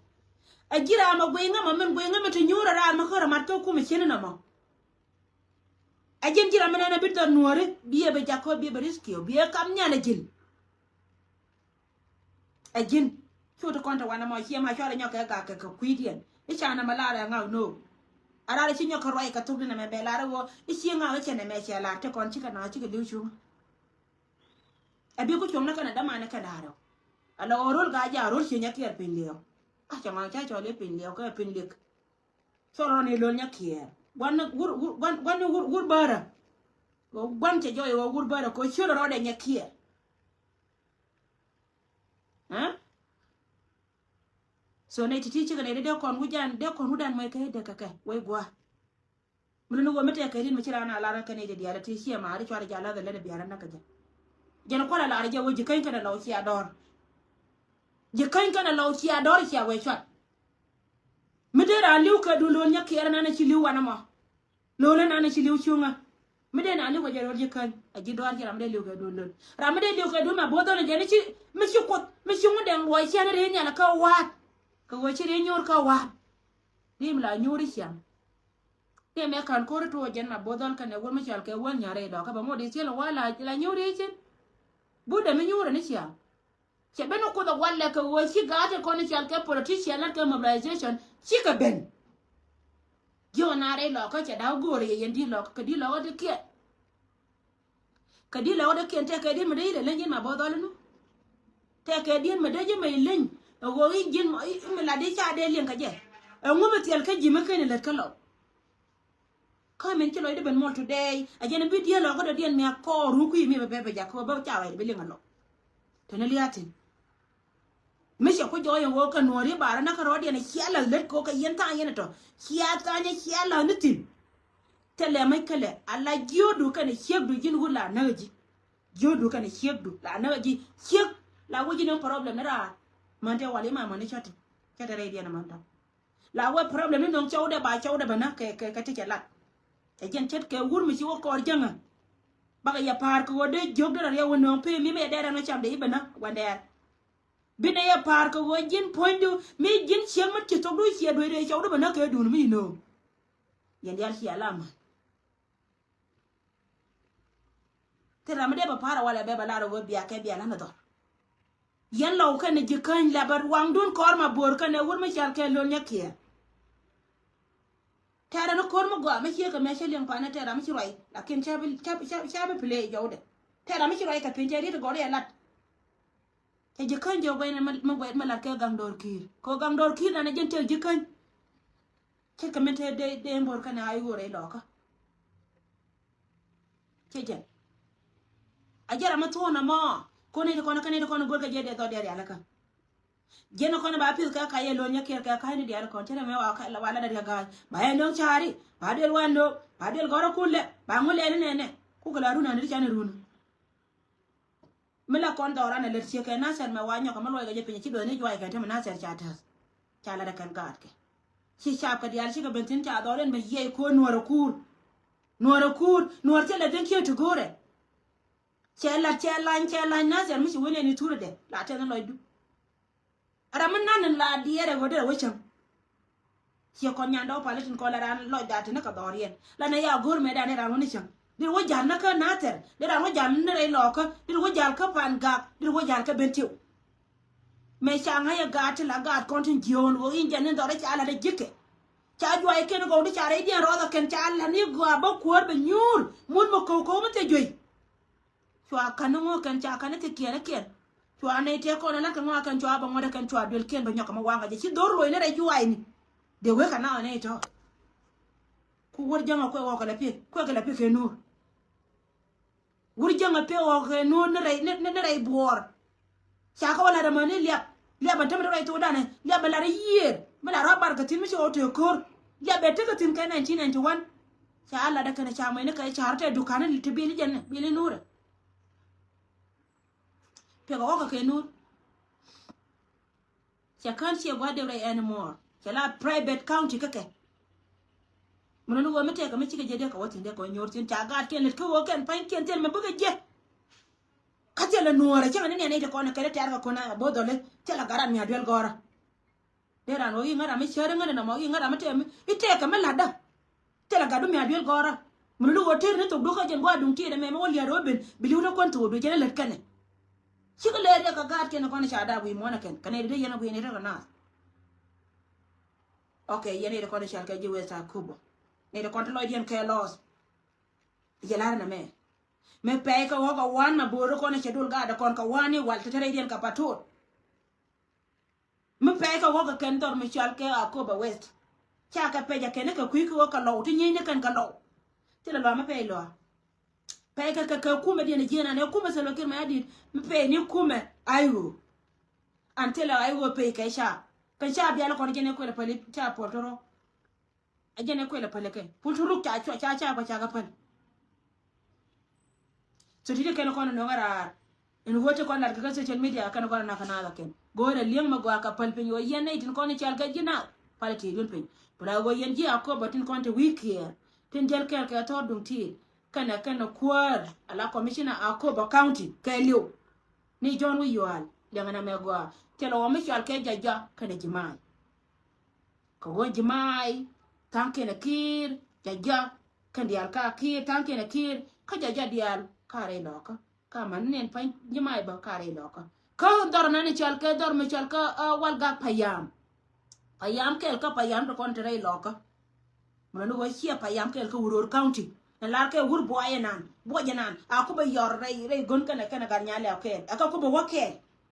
Ɛ ji̱ ram ɛ guiy ŋämɛ min guiy ŋämɛ ti nyuur ɛ raar mi kär ɛ mat kä kumɛ cieni nɔmɔ. Ɛ ji̱n ji̱ ram mi nɛn ɛ bi dhɔr nuɔ̱ɔ̱ri, biɛ bɛ jakä, biɛ bɛ riskiɔ, biɛ kam nhial ɛ ji̱n. Ɛ ji̱n cu ti kɔn te wanɛ mɔ ciɛ ma cuarɛ nyɔk kɛ gak kɛ kɛ kui̱diɛn. I̱ ca nɛmɛ lar ɛ ŋak no̱o̱k. A rar i̱ ci nyɔk kɛ ruac kɛ thok di nɛmɛ bɛ lar i̱ ɣöö i̱ ci ŋak i̱ cɛ nɛmɛ cɛ lar ti kɔn cikɛ na̱a̱ cikɛ li̱w cuŋä. Ɛ bi ku cuɔ̱ŋ ni kɛn ɛ dämanɛ kɛn da̱a̱r ɛ ɣöö a la ɣöö ro̱l gaa ja̱a̱ ro̱l cië nyɛ kiɛɛr piny liɛɛw. A cɛ ŋɔn ca cɔl i̱ piny liɛɛw kɛ piny liɛk. Cɔl rɔn i̱ lo̱l nyɛ kiɛɛr gua̱n ni wur gua̱n gua̱n ni wur wur bäärä. Gua̱n cɛ jɔɔc ɣöö wur bäärä kɛ ɣöö ciöl rɔɔdɛ nyɛ kiɛɛr. Ɛ? So nɛy ti̱ti̱ cikɛ nɛy ti dee kɔn wi̱c dan dee kɔn wi̱c dan mɔc kɛ i̱ dee kɛ kɛ wec gua̱a̱. Mi luni ɣöö mi tɛk kɛ rin mi ci raan a lar kɛ nɛy ti diaal ti ciɛ maari cuarɛ jal lath ɛ lät ɛ biaar ɛ näk kɛ jɛ. Jɛn kualɛ lar jɛ ɣöö ji̱ käny kɛnɛ lɔw cia dɔ̱r. Ji̱ käny kɛnɛ lɔw cia dɔ̱r cia wee cuat. Mi dee raan li̱w kɛ dun lo̱l nyɛ kiɛɛr ɛnan ɛ ci li̱w wanɛ mɔ. Lo̱l ɛnan ɛ ci li̱w cuŋä. Mi dee na li̱w kɛ jɛ ro̱l ji̱ käny a ji̱ dɔ̱r ci ram mi dee li̱w kɛ dun lo̱l. Ram mi dee li̱w kɛ dun ma bo̱o̱th ɣän ɛ jɛn ci mi ci kuoth mi ci ŋun dɛŋ luɔc ciɛn ri nhial kä wa̱a̱t. Kɛ ɣöö ci ri nyuur kä wa̱a̱t. Ri mi la nyuur i̱ ciaŋ. Ri mɛ ka̱n ko̱r i̱ tuɔɔk jɛn ma bo̱o̱th ɣän kɛnɛ wur mi cɔal kɛ wän nyarɛ i̱ dɔ̱kä bɛ ŋot i̱ thil ɛ wa̱a̱ la nyuur i̱ cin. But dɛ mi nyuur ɛn i̱ ciaŋ. Cɛ ben ni kuoth ɛ walɛ kɛ ɣöö ci gaat ti kɔn i̱ cɔal kɛ politician lat kɛ mobilization cikɛ ben. Jiök ɛ na rɛy lɔkä cɛ da̱k go̱o̱r yɛ yɛn di̱t lɔkä kɛ di̱t lɔkä ti kiɛn. Kɛ di̱t lɔkä ti kiɛn tɛkɛ di̱t mi dee ji̱ lɛ leny ji̱n ma bo̱o̱th ɣän nu. Tɛkɛ di̱t mi dee ji̱ mɛ i̱ leny ɛ ɣöö i̱ ji̱n i̱ mi lat i̱ ca dee liɛŋ kɛ jɛ. Ɛŋu mi thiɛl kä ji̱ mi ken i̱ lät kä lɔw. Kä min ci lɔcdä ben mɔl today a jɛn bi dieel lɔkä dɔ̱diɛn mi a kɔɔr wuk kui̱ mi bɛ bɛ bɛ jak kɛ bä ca wɛc bi liŋ a lɔ. Teni liatin mi cɛ ku jɔɔc in wä kɛ nuɔ̱ɔ̱ri barä na kä rɔɔdiɛn a cia la̱th lät kɛ wä kɛ yɛn tha̱a̱ŋ yɛn a tɔ cia tha̱a̱ŋ cia la̱th ni thi̱n. Thilɛ mäc kälɛ a la jiöödu kɛnɛ ciekdu ji̱n wut la näk ji̱. Jiöödu kɛnɛ ciekdu la näk ji̱ ciek la wä ji̱n in problem ni raar. Män te wal i̱ ma män i̱ cɔti cɛ te rɛydiɛn a män tɔ. La wee problem ni no̱o̱ŋ cɔwdɛ ba cɔwdɛ bä na kɛ kɛ kɛ ti cɛ lat. Ɛ jɛn ce̱tkɛ wur mi ci wä kɔɔr jäŋä. Bakɛ yɛ pa̱a̱r kɛ ɣöö dee jiök derɛ riɛw wä no̱o̱ŋ pee mi mɛ yɛ dee rɛn wä cam dee i̱ bä na gua̱ndɛɛr. Bi nɛ yɛ pa̱a̱r kɛ ɣöö ji̱n puɔ̱nydu mi ji̱n ciek mi ci thokdu ciɛ dueydɛ cɔwdɛ bä na kɛ duun mi no̱o̱ŋ. Yɛn diaal ciɛ la ma̱n. Thil ram mi dee bɛ pa̱a̱r a walɛ bɛ bɛ lar a ɣöö bia kɛ bia lan a dhɔr. Yɛn lɔw kɛnɛ ji̱ käny la bɛ waŋdun kɔr ma bo̱o̱r kɛnɛ wur mi cal kɛ lo̱l nyɛ kiɛɛr. Tɛɛrɛ ni ko̱r mi gɔaa mi ciek kɛ mɛ cä liɛŋ panɛ tɛɛrɛ mi ci ruac lakin ca bi ca bi ca bi play jɔwdɛ. Tɛɛrɛ mi ci ruac kɛ piny tɛɛr yet gɔr yɛ lat. Cɛ ji̱ käny jɛ guɛy ni mi guɛy mi lat kɛ gaŋ dɔɔr ki̱i̱r kɛ gaŋ dɔɔr ki̱i̱r nanɛ jɛn tëk ji̱ käny. Ce̱tkɛ min te dee dee bo̱o̱r kɛnɛ a i̱ ɣöö rɛy lɔkä. Cɛ jɛn a jɛ ram mi thuɔ̱ɔ̱n amɔ. Kɔn i̱ ti kɔn kä ni ti kɔn go̱r kɛ jɛ dee dhɔt dee rialikä. Jɛn kɔn ba pi̱th kɛ kac yɛ lo̱n nyɛ kiɛr kɛ ka̱c ni diaal kɔn cɛ rɛ mɛ wa la wa la dee riak ga̱a̱c ba yɛ no̱o̱ŋ ca̱a̱ri ba duel wa no̱o̱ŋ ba duel gɔ̱rä kulɛ ba ŋu lɛɛli nɛnɛ. Kukɛ la run ani ti can irun. Mi la kɔn dhɔran ɛ lät ciek kɛ Nasir mɛ wa nyɔk kɛ mi luɔc kɛ jɛ piny ci duɔth ni juac kɛ te mi Nasir ca täth. Ca lat ɛ kɛn gaatkɛ ci caap kɛ diaal cikɛ ben thi̱n ca dhɔr in bɛ yiɛc ko̱o̱r nuɔr ɛ kuur. Nuɔr ɛ kuur nuɔr thilɛ dhin kiɛ ti go̱o̱rɛ. Cɛ lat cɛ lany cɛ lany Nasir mi ci wen ɛn i̱ thurɛ dɛ la tɛth in lɔcdu. Ram mi nan in la diɛɛr ɛ ɣöö derɛ wä cäŋ. Ciɛ kɔn nyandɛ wä palitin kɔn la ran lɔcda tini kɛ dhɔriɛn la nɛ ya go̱o̱r mɛ dan ni ran wä ni cäŋ. Diri wä jal ni kä Nathɛr diri ran wä jal ni rɛy lɔɔkä diri wä jal kä pan gak diri wä jal kä ben tiw. Mɛ ca ŋa̱c ɛ gaat ti la gaat kɔn tin jiöön ɣöö in jɛn ni dhɔr i̱ ca la̱t ɛ ji̱kɛ. Ca juac kɛn gɔw di ca rɛydiɛn rɔɔth ɛ kɛn ca la̱t ni gɔaa bä kuäär bɛ nyuur mun mɛ ko̱w ko̱w mi thil juey. Cua ka̱n ni ŋuɔ̱k kɛn ca ka̱n ni thikiɛn ikiɛn. Cua nɛy tëë kɔn ɛ la̱t kɛ ŋɔak kɛn cua bɛ ŋuɔ̱t ɛ kɛn cua duël kiɛn bɛ nyɔk kɛ mi waŋ kɛ jɛ ci dho̱r loc ni rɛy juac ni. Dee wek kɛ nath ɛ nɛy tɔ̱. Ku wur jäŋ ɛ kuɛ ɣɔk kɛ lɛ pi̱k kuɛ kɛ lɛ pi̱k kɛ nuur. Wur jäŋ ɛ pi̱k ɣɔk kɛ nuur ni rɛy ni rɛy buɔɔr. Ca kä wä lat ɛmɛ ni liap liap ɛn tämɛ ti ruac thokdan ɛ liap ɛ lat ɛ yiëër mi lat rɔ bar kɛ thi̱n mi ci ɣɔw tëë ko̱r. Liap ɛ tekɛ thi̱n kɛ nineteen ninety one. Ca lat ɛ kɛn ɛ ca mɛni kɛ car tɛ dukan ti bil i̱ jɛn bil i̱ nuurɛ. Piɛk ɛ ɣɔk kɛ kɛ nuur. Cɛ kän ciɛ gua̱a̱th dee rɛy anymore cɛ la private county kä kɛ. Mun ni ɣöö mi tɛkɛ mi cikɛ jɛ dee kɛ wä thi̱n dee kɛ wä nyuur thi̱n ca gaat kiɛn lät kä ɣöö kɛn pa̱ny kiɛn thil mɛ bikɛ jɛ. Kä thilɛ nuɔɔrɛ cäŋɛ ni niɛn nɛy ti kɔn kɛn i̱ tɛ̈r kɛ kɔn a bo̱o̱th dhɔli thilɛ gat ran mi a duel gɔ̱rä. Dee ran ɣöö i̱ ŋära mi cäri ŋäri nɔmɔ i̱ ŋära mi tɛm i̱ tɛkɛ mi la̱tdä. Thilɛ gat du mi a duel gɔ̱rä. Mi luk ɣöö tër ni thok duɔ̱k kä jɛn gua̱a̱r duŋ tiɛɛt ɛmɛ mi wä lia̱a̱t ɣöö ben bi li̱w ni kuän thok duɔ̱k jɛn ɛ lät kɛnɛ. Cikɛ lɛ riɛk kɛ gaat kɛnɛ kɔn ca dap wi̱i̱ muɔ̱ɔ̱n ɛ kɛn kɛ nɛy ti dee yɛn ɛ wi̱i̱ ni tekɛ naath. Ok, yɛn nɛy ti kɔn cal kɛ ji̱ West Akobo. Nɛy ti kɔn ti lɔcdiɛn kɛ lɔs. Yɛ la̱r ɛn ɛmɛ. Mi pɛy kɛ ɣɔ̱k kɛ wan ma bo̱o̱r kɔn cɛ dol gaat ɛ kɔn kɛ wan ni wal ti te rɛydiɛn kɛ patot. Mi pɛy kɛ ɣɔ̱k kɛ kɛn dhɔr mi cal kɛ Akobo West. Ca kɛ pɛc ɛ kɛn kɛ kui̱ kɛ ɣɔ̱k kɛ lɔw ti nyieny ni kɛn kɛ lɔw. Thilɛ lɔa mi pɛy lɔa. Pɛy kɛ kɛ kɛ kumɛ diɛn jiɛn an ɛ kumɛ Salva Kiir Mayardit mi pɛy ni kumɛ ay ɣöö. An thilɛ ay ɣöö pɛy kɛ ca kɛ ca bial kɔn jɛn ɛ kuɛl päli ca puɔl tɔrɔ. A jɛn ɛ kuɛl päli kɛ pul turuk ca ca ca ca kɔ ca kɛ päl. So ti ti kɛn kɔn nɔŋ a raar. In ɣöö ti kɔn lat kɛ kä social media kɛn kɔn nak kɛ naath a kɛn go̱o̱rɛ li̱eŋ mɛ gɔaa kɛ päl piny ɣöö yɛn nɛy tin kɔn i̱ cal kɛ ji̱ naath pal ti duel piny. Pul a ɣöö yɛn ji̱ Akobo tin kɔn te wi̱i̱ kiɛɛr tin jäl kɛɛl kɛ thɔɔr duŋ ti̱i̱t kɛnɛ kɛnɛ kuäär ala commissioner Akobo County kɛ li̱w. Ni John wi̱i̱ yual liɛŋɛ na mɛ gɔaa thilɛ ɣöö mi cal kɛ jaja kɛnɛ ji̱ ma̱a̱y. Kɛ ɣöö ji̱ ma̱a̱y tha̱a̱ŋkiɛn ɛ ki̱i̱r jaja kɛn diaal ka ki̱i̱r tha̱a̱ŋkiɛn ɛ ki̱i̱r kä jaja diaal ka rɛy lɔkä. Ka man ni nɛn pa̱ny ji̱ ma̱a̱y bä ka rɛy lɔkä. Kä dhɔr nan i̱ cal kɛ dhɔr mi cal kä, ah, Walgak Payam. Payam kɛl kä Payam ti kɔn ti rɛy lɔkä. Mɛ ni ɣöö ciɛ Payam kɛl kä Uror County. Ɛn lar kɛ wur buɔyɛ nan buɔyɛ nan a kubɛ yɔr rɛy rɛy gön kɛnɛ kɛnɛ gat nyalɛ kɛl ɛ kä kubɛ wä kɛl.